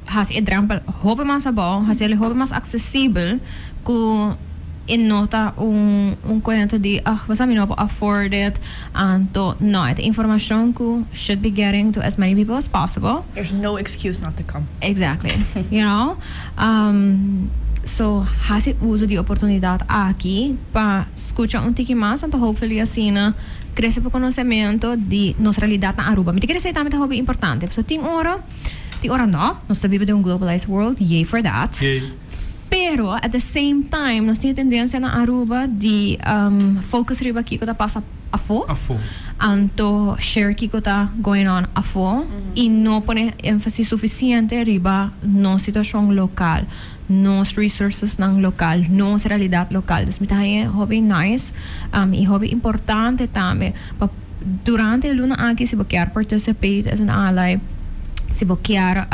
haci e drempel hopi mas abou, haci'e hopi mas accesibel cu e no ta un cuenta di, ah, bo no por afford it, anto no, e informacion cu should be getting to as many people as possible. There's no excuse not to come. Exactly. So, haci uso di e oportunidad aki pa scucha un tiki mas, anto hopefully asina crece e conocimento di nos realidad na Aruba. Mi ta kere esey tambe ta hopi importante. So, tin ora no, nos ta biba den un globalized world, yay for that. Yay. Pero Pero, at the same time, nos tin tendencia na Aruba di focus riba kico ta pasa afo. Afo. Anto share kico ta going on afo y no pone enfasis suficiente riba nos situacion local, nos resources nan local, nos realidad local. Dus mi ta haña hopi nice y hopi importante tambe pa durante e luna aki, si bo kier participate as an ally, si bo kier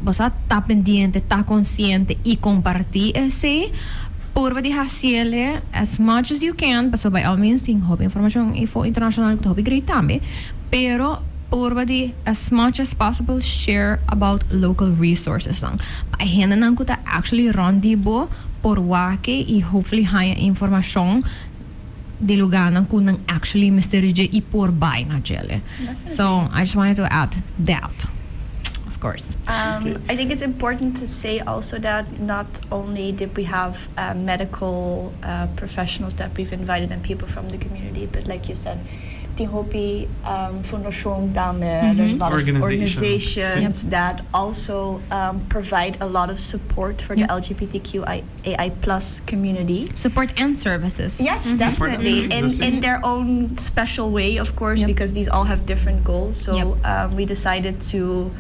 bo sa ta pendiente, ta consciente y comparti esey, purba di haciele as much as you can, paso by all means tin hopi informacion info internacional cu ta hopi great tambe, pero purba di as much as possible share about local resources nan. Pa hendenan cu ta actually rond di bo por wak y hopefully haya informacion di lugarnan cu nan actually mester dje y por bay na djele. So I just wanted to add that, of course. I think it's important to say also that not only did we have medical professionals that we've invited and people from the community, but like you said, tin hopi fundacion tambe, there's a lot of Organizations. Organizations that also provide a lot of support for the LGBTQIAI+ community. Support and services. Yes, definitely. Support and In services. In their own special way, of course, because these all have different goals. So we decided to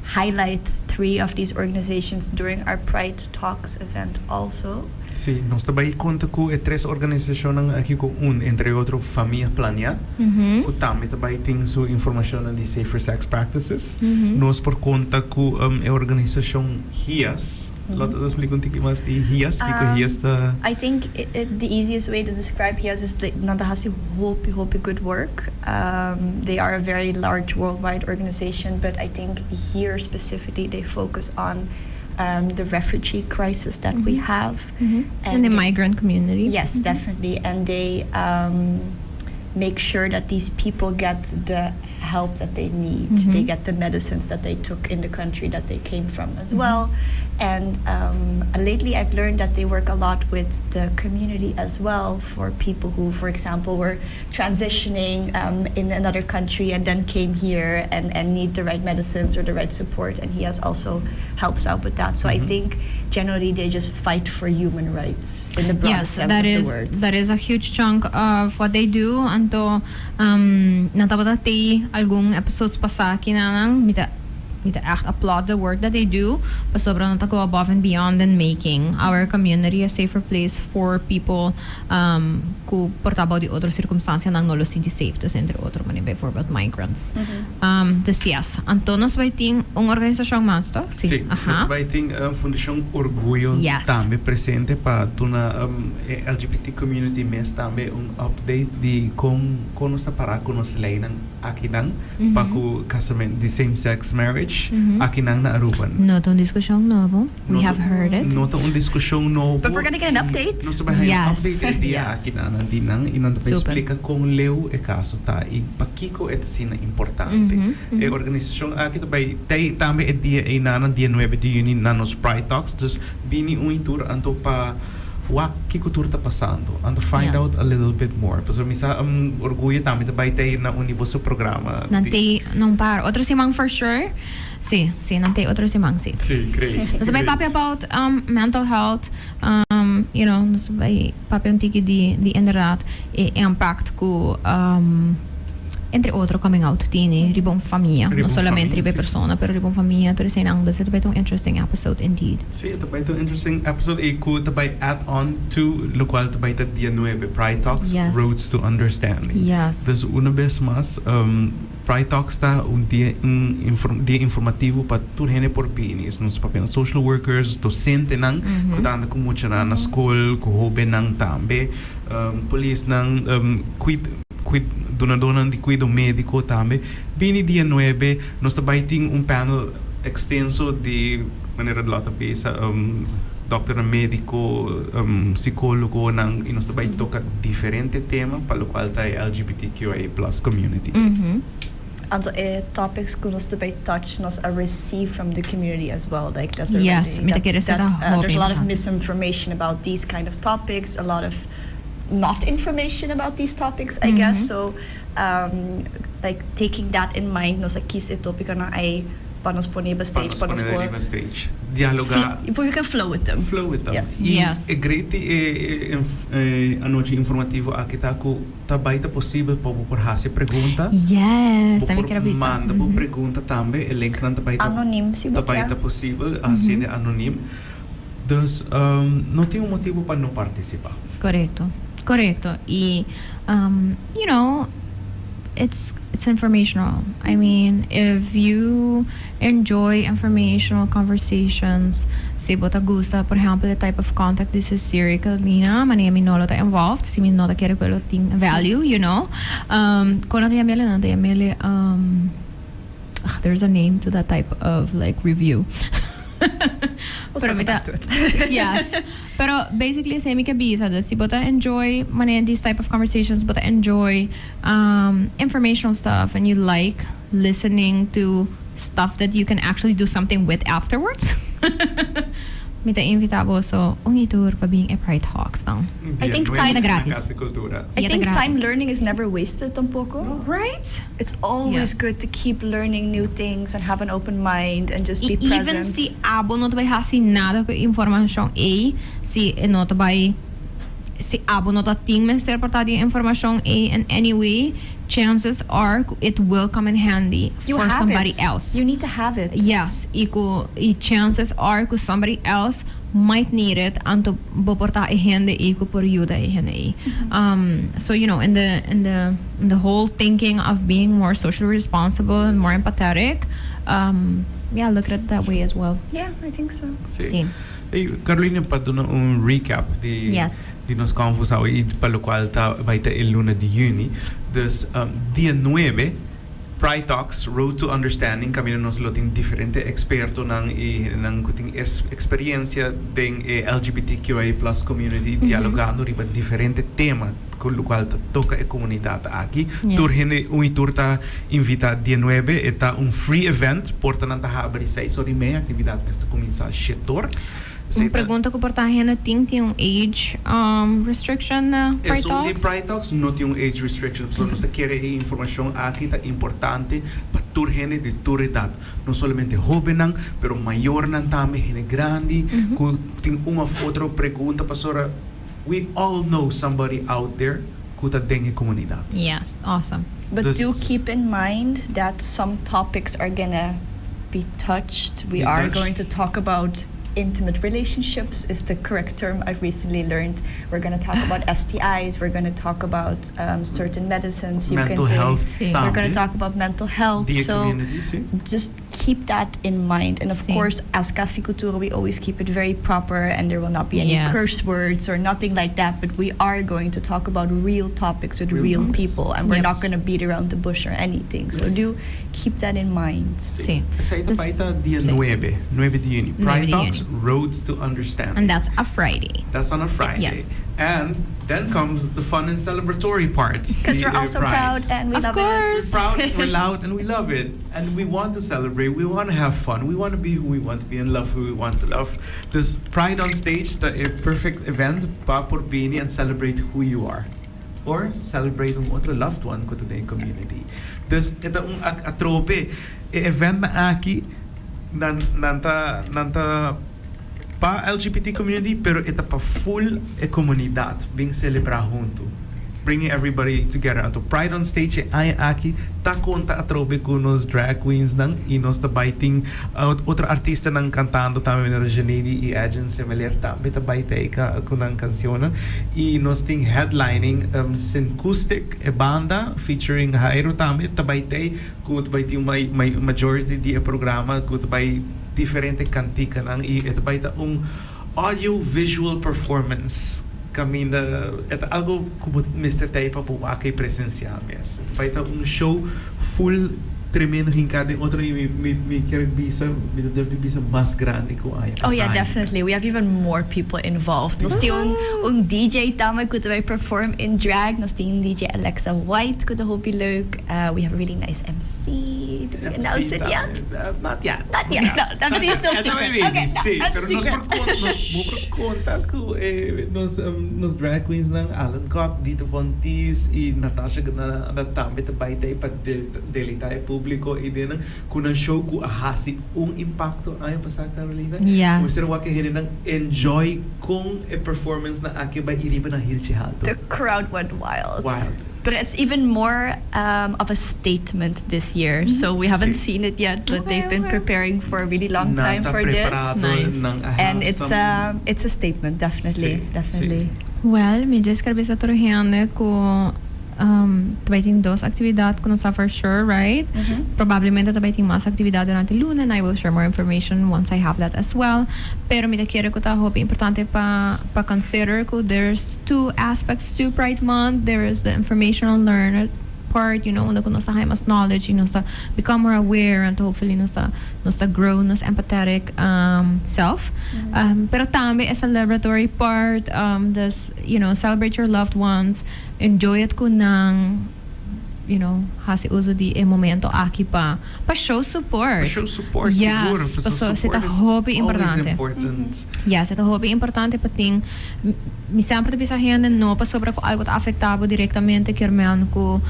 highlight three of these organizations during our Pride Talks event also. Si, nos ta bay conta cu e tres organisacion aki cu un, entre otro, Famia Planea, cu tambe ta bay tin su informacion di safer sex practices. Nos por conta cu e organisacion HIAS. Lotte, explica un tiki mas di HIAS, kico HIAS ta. I think the easiest way to describe HIAS is that nan ta haci hopi, hopi good work. They are a very large worldwide organization, but I think here specifically they focus on the refugee crisis that we have. And the migrant community. Yes, definitely. And they make sure that these people get the help that they need. They get the medicines that they took in the country that they came from as well. And lately I've learned that they work a lot with the community as well for people who, for example, were transitioning in another country and then came here and need the right medicines or the right support. And HIAS also helps out with that. So I think generally they just fight for human rights in the broadest sense that of is the words. That is a huge chunk of what they do. Anto nan tabata tey algun episodes pasa aki nan mi ta echt applaud the work that they do. Pasobra nan ta go above and beyond in making our community a safer place for people cu por ta di otro circunstancia nan no lo sinti safe. Dus entre otro, manera bijvoorbeeld migrants. Dus yes, anto nos bay tin un organisacion mas, toch? Si, nos bay tin Fundacion Orguyo tambe presente pa duna e LGBT community mes tambe un update di con nos ta para cu nos leynan akinan pa cu casamento di same sex marriage akinan na Aruba. No ta un discusion nobo. We have heard it. No ta un discusion nobo. But we're gonna get an update. Nos ta bay un update e dia akinan di nan y nan ta explica con leu e caso ta y pakico e ta asina importante. E organisacion aki ta bay tey tambe e dia eynan dia 9 di juni na nos Pride Talks. Dus bini un tour anto pa wak kico tur ta pasando and to find out a little bit more. Pasobra mi sa Orguyo tambe ta bay tey na un di boso programa. Nan tey un par otro siman for sure. Si, nan tey otro siman, si. Si, great. Nos bay papia about mental health, nos bay papia un tiki di inderdaad e impact cu entre otro coming out tin riba un famia, Riba no un solamente famia, riba persona, pero riba un famia, tur esey nan. Dus het bay un interesting episode indeed. Si, ta bay un interesting episode y cu ta bay add on to locual ta bay ta dia 9, Pride Talks, Roads to Understanding. Dus un bes mas, Pride Talks ta un dia un dia informativo pa tur hende por bini. Nos papia social workers, docentenan, cu ta anda cu mucha na scol, cu hobennan tambe, polisnan, cuid dunadonan di cuido medico tambe. Bini dia 9, nos ta bay tin un panel extenso di manera Lotte a bisa, dokter medico, psicologonan, y nos ta bay toca diferente tema pa locual ta LGBTQIA+ community. Anto topics cu nos bay touch, nos a receive from the community as well. Like that's already Yes, mi ta kere that, that there's a lot of hopi. Misinformation about these kind of topics, a lot of not information about these topics, I guess. So, like taking that in mind, nos a kies e topiconan ey. Pa nos pone riba stage, pa nos por riba stage. Dialoga. We can flow with them. Flow with them. Yes. Y e great e anochi informativo aki ta cu ta bay ta posibel pa bo por haci pregunta. Yes, tambe kier a bisa. Bo por manda bo pregunta tambe, e linknan ta bay ta Anonim si bo ta bay kier. Ta posibel haci de anonim. Dus no tin un motibo pa no participa. Corecto, corecto. Y you know, it's it's informational. I mean, if you enjoy informational conversations, si bo ta gusta, por ehempel, the type of content di Cecilia y Carolina, manera mi no lo ta involved, si mi no ta kere cu e lo tin value. Con nan ta yam'e? Nan ta yam'e, ah, there's a name to that type of like review. We'll Pero circle mi ta back to it. Yes. Pero basically esey mi ke bisa. Dus si bo ta enjoy manera these type of conversations, bo ta enjoy informational stuff and you like listening to stuff that you can actually do something with afterwards, mi ta invita boso un y tur pa bin e Pride Talks nan. I think time Ta gratis. Cas di Cultura. I Yeah, think gratis. time learning is never wasted tampoco. Right? It's always good to keep learning new things and have an open mind and just Y be even present. si abo no ta bay haci nada cu e informacion ey, si e no ta bay, si abo no ta tin mester por ta di e informacion ey in any way, chances are cu it will come in handy You for have somebody it. else. You need to have it. Yes, y cu y chances are cu somebody else might need it, anto bo por ta e hende ey cu por yuda e hende ey. So in the whole thinking of being more socially responsible and more empathetic, yeah, look at it that way as well. Yeah, I think so. Si. Hey, Carolina, pa duna un recap di di nos confusa y pa lo cual ta bay ta e luna di juni. Dus dia 9, Pride Talks, Road to Understanding, caminda nos lo tin diferente expertonan y nan cu tin experiencia den e LGBTQIA+ community dialogando riba diferente tema cu lo cual ta toca e comunidad aki. Tur hende un y tur ta invita dia 9, e ta un free event, portanan ta habri 6:30, actividad mester cuminsa 7:00. Un pregunta cu por ta hende tin, tin un age restriction na Pride Esun di Talks? Pride Talks no tin un age restriction, pasobra nos ta kere e informacion aki ta importante pa tur hende di tur edad. No solamente hobennan, pero mayornan tambe, hende grandi cu tin un of otro pregunta, pasobra we all know somebody out there cu ta den e comunidad. Yes, awesome. But do keep in mind that some topics are gonna be touched. We Be are touched. Going to talk about intimate relationships is the correct term I've recently learned. We're going to talk about STIs. We're going to talk about certain medicines you Mental can take. health Si. We're going tambe. To talk about mental health. Di e So community, si. Just keep that in mind. And of Si. Course, as Cas di Cultura, we always keep it very proper and there will not be any curse words or nothing like that. But we are going to talk about real topics with Real real topics. People and we're not Yes. going to beat around the bush or anything. So do keep that in mind. Si. Esey ta bay ta dia Si. 9, 9 di juni. 9 Pride di Talks, juni. Roads to Understanding. And that's a Friday. That's on a Friday. Yes. And then comes the fun and celebratory part. Because The, we're also Pride. proud and we Of love course. it. Proud, we're loud, and we love it. And we want to celebrate. We want to have fun. We want to be who we want to be and love who we want to love. This Pride on Stage, the a perfect event pa por bini and celebrate who you are. Or celebrate un otro loved one cu ta den community. Dus e ta un atrobe e event na aki nan ta pa LGBT community, pero e ta pa full e comunidad bin celebra hunto. Bringing everybody together. Anto Pride on Stage e aña aki ta conta atrobe cu nos drag queens nan y nos ta bay tin otro artista nan cantando tambe, manera Janedi y Edgen Semelier tambe ta bay tey cu nan cancionnan. Y nos tin headlining Syncoustic, e banda featuring Jairo tambe ta bay tey cu ta bay tin majority di e programa cu ta bay diferente cantica nan y e ta bay ta un audio visual performance caminda e ta algo cu mester tey pa bo wak presencial mes. Bay ta un show full tremendo hinca den otro y mi kier bisa, mi ta durf di bisa mas grandi cu aña Oh yeah, pasa. Definitely. We have even more people involved. Nos tin un DJ tambe cu bay perform in drag. Nos tin DJ Alexa White cu ta hopi leuk. We have a really nice MC. Do we announce it yet? Not yet. Not yet. No, MC is still Essa secret. vai Okay, no, si, that's pero nos secret. por conta, nos por conta cu nos drag queens nan Alan Kock, Dita Von Teese y Natasha na tambe ta bay tey pa deleita e publico. publico eydenan cu nan show cu a haci un impacto aña pasa, Carolina. Yes. Mester wak e hendenan enjoy con e performance nan aki bay iriba nan hilchi halto. The crowd went wild. Wild. But it's even more of a statement this year. So we haven't seen it yet, but they've been preparing for a really long time Nan ta for this. preparado, Nice. nan a have And it's some it's a statement, definitely, Si, definitely. si. Well, mi djes kier bisa tur hende cu ta bay tin dos actividad cu nos sa for sure, right? Probablemente ta bay tin mas actividad durante luna and I will share more information once I have that as well. Pero mi ta kere cu ta hopi importante pa pa consider cu there's two aspects to Pride Month. There is the informational learn part, unda cu nos ta haya mas knowledge y nos ta become more aware and hopefully nos ta nos ta grow nos empathetic self. Pero tambe e celebratory part, dus, celebrate your loved ones, enjoy it cu nan, haci uso di e momento aki pa pa show support. Pa show support, Yes, sigur. paso Pasobra esey ta support is hopi always importante. important. Yes, e ta hopi importante pa tin, mi semper ta bisa hende no pasobra cu algo ta afecta bo directamente kier men cu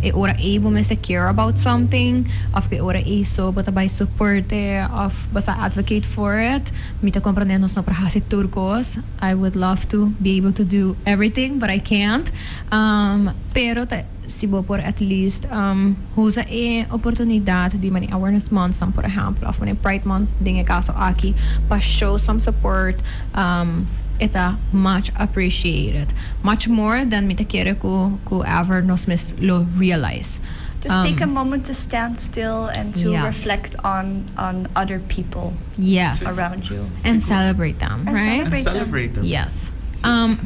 e ora ey bo mester care about something of cu e ora ey so bo ta bay supporte of bo sa advocate for it. Mi ta comprende nos no por haci tur cos. I would love to be able to do everything but I can't. Pero ta si bo por at least usa e oportunidad di mane Awareness Month por ehempel of mane Pride Month den e caso aki pa show some support e ta much appreciated. Much more than mi ta kere cu cu ever nos mes lo realize. Just take a moment to stand still and to reflect on on other people around you. And celebrate them, And right? celebrate And them. celebrate them. Yes.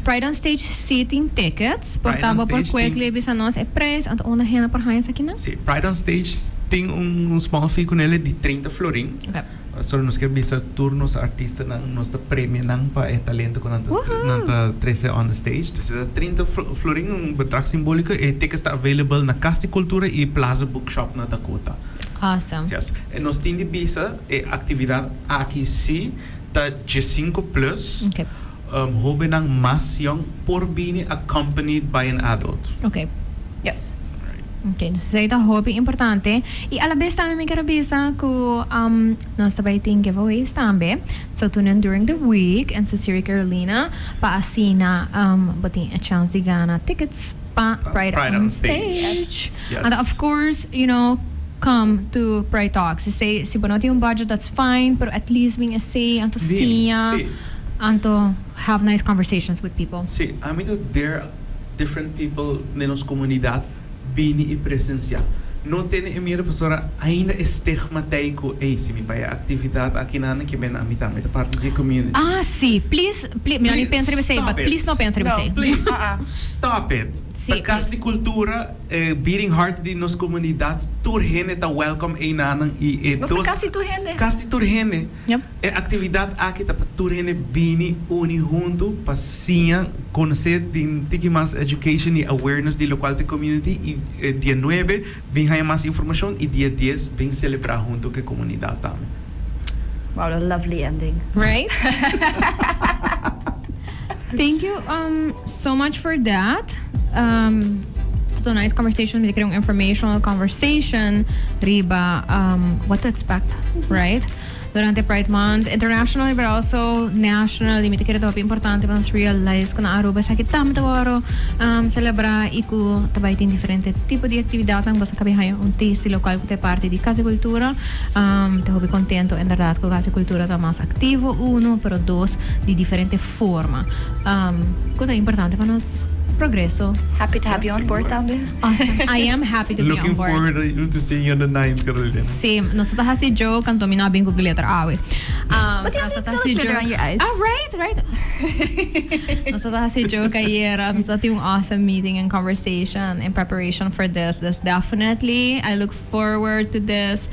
Pride on Stage si tin tickets. Por Pride on ta bo por Stage quickly tin. bisa nos e prijs, anto unda hende por haña esakinan? Si, Pride on Stage tin un small fee cu nele di 30 florin. Okay. Solo nos kier bisa tur nos artistanan nos ta premia nan pa e talento cu nan ta Woohoo! nan ta trece on the stage. Dus e ta 30 florin, un bedrag simbolico. E tickets ta available na Cas di Cultura y Plaza Bookshop na Dakota. Awesome. Yes. E nos tin di bisa e actividad aki si ta 15 plus. Okay. Hobennan mas yong por bini accompanied by an adult. Okay. Yes. Ok, dus esei ta hopi importante. Y alabes tambe mi quiero bisa cu nos ta bay tin giveaways tambe. So tune in during the week en Cecilia Carolina pa asina bo tin e chance di gana tickets pa Pride, Pride on on Stage. Stage. Yes. And of course, come to Pride Talks. Si, si bo no tin un budget, that's fine, pero at least bin esey, anto Bin, siña, si. anto have nice conversations with people. Si, ami ta dare different people den nos comunidad bini y presencia. No tene e miedo pasobra ainda e stigma t'ey cu ey, si mi bay e actividad aki nan ke men ami tambe ta parti di e community. Ah, si. Please, please, mi no ni Please, pensa riba esey, stop but it. please no pensa riba No. esey. Please, Ah, ah. stop it. Si, Ta cas please. di cultura, e beating heart di nos comunidad, tur hende ta welcome eynanan y e Nos ta dos casi tur hende. Casi tur hende. Yep. E actividad aki ta pa tur hende bini uni hunto pa siña conoce tin tiki mas education y awareness di locual ta e community y e dia nuebe bin haya mas informacion y dia dies bin celebra hunto cu e comunidad tambe. Wow, what a lovely ending. Right? Thank you so much for that. Ta un nice conversation, mi ta kere un informational conversation riba what to expect, right? Durante Pride Month, internationally but also nationally, mi ta kere ta hopi importante pa nos realize ku na Aruba esaki tambe ta wòrdu selebrá i ku ta bai tin diferente tipo di aktividatnan. Boso kabi haña un taste di lokual ku ta e parti di Kas di Kultura. Ta hopi kontento inderdat ku Kas di Kultura ta mas aktivo, uno, pero dos, di diferente forma ku ta importante pa nos progreso. Happy to have you on board tambe. Awesome. I am happy to be on Looking board. forward to seeing you on the 9th, Carolina. Sí, nos ta hasi joke anto mi no a bin ku glitter awe. But you nos have ta little hasi glitter joke. on your eyes. Ah, right, right. Nos ta hasi joke ayera. Nos ta tin un awesome meeting and conversation in preparation for this. This definitely, I look forward to this.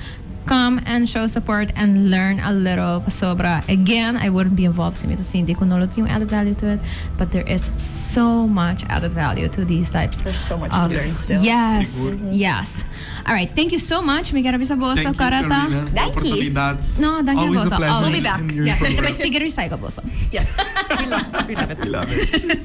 Come and show support and learn a little pasobra again I wouldn't be involved si mi ta sinti cu no lo tin un added value to it but there is so much added value to these types There's so much to of learn still. Yes, Sigur. yes. Alright, thank you so much. Mi kier a bisa boso Thank you, cara ta. Carolina. Danki. Oportunidad. No, danki Always boso. a pleasure. Always. We'll be back. in your Yes, program. mi ta bay sigui recycle boso. Yes. We love, we love it. We love it.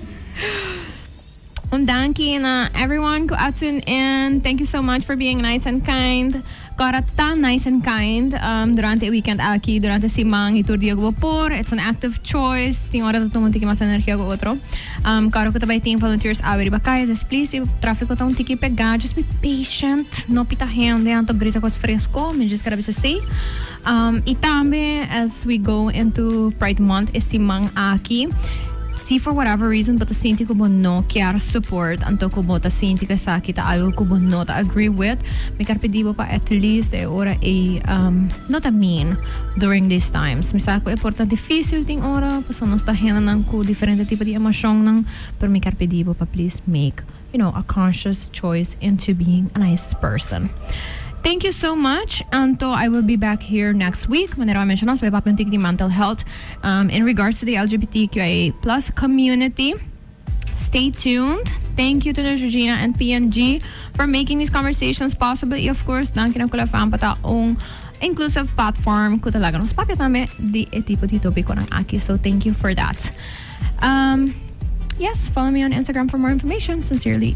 Un danki na everyone who tuned in. Thank you so much for being nice and kind. Corda ta nice and kind durante e weekend aki, durante siman y tur dia cu por. It's an active choice. Tin ora ta un tiki mas energia cu otro. Claro cu tambe tin volunteers awe riba caya. Dus please, si trafico ta un tiki pega, just be patient. No pita hende, anto grita cos fresco. Mi just kier bisa. Y tambe, as we go into Pride Month, e siman aki, si for whatever reason bo ta sinti cu bo no kier support, anto cu bo ta sinti cu esaki ta algo cu bo no ta agree with, mi kier pidi pa at least e ora e no ta mean during these times. Mi sa cu e por ta dificil tin ora, paso nos ta nan cu diferente tipo di emocion nan, pero mi kier pidi pa please make a conscious choice into being a nice person. Thank you so much. Anto, I will be back here next week. Manera mi a menciona, so papia di mental health in regards to the LGBTQIA+ community. Stay tuned. Thank you to Georgina and PNG for making these conversations possible. Y of course, danki na Cool FM pa ta un inclusive platform cu ta laga nos papia tambe di e tipo di topico nan aki. So thank you for that. Yes, follow me on Instagram for more information. Sincerely,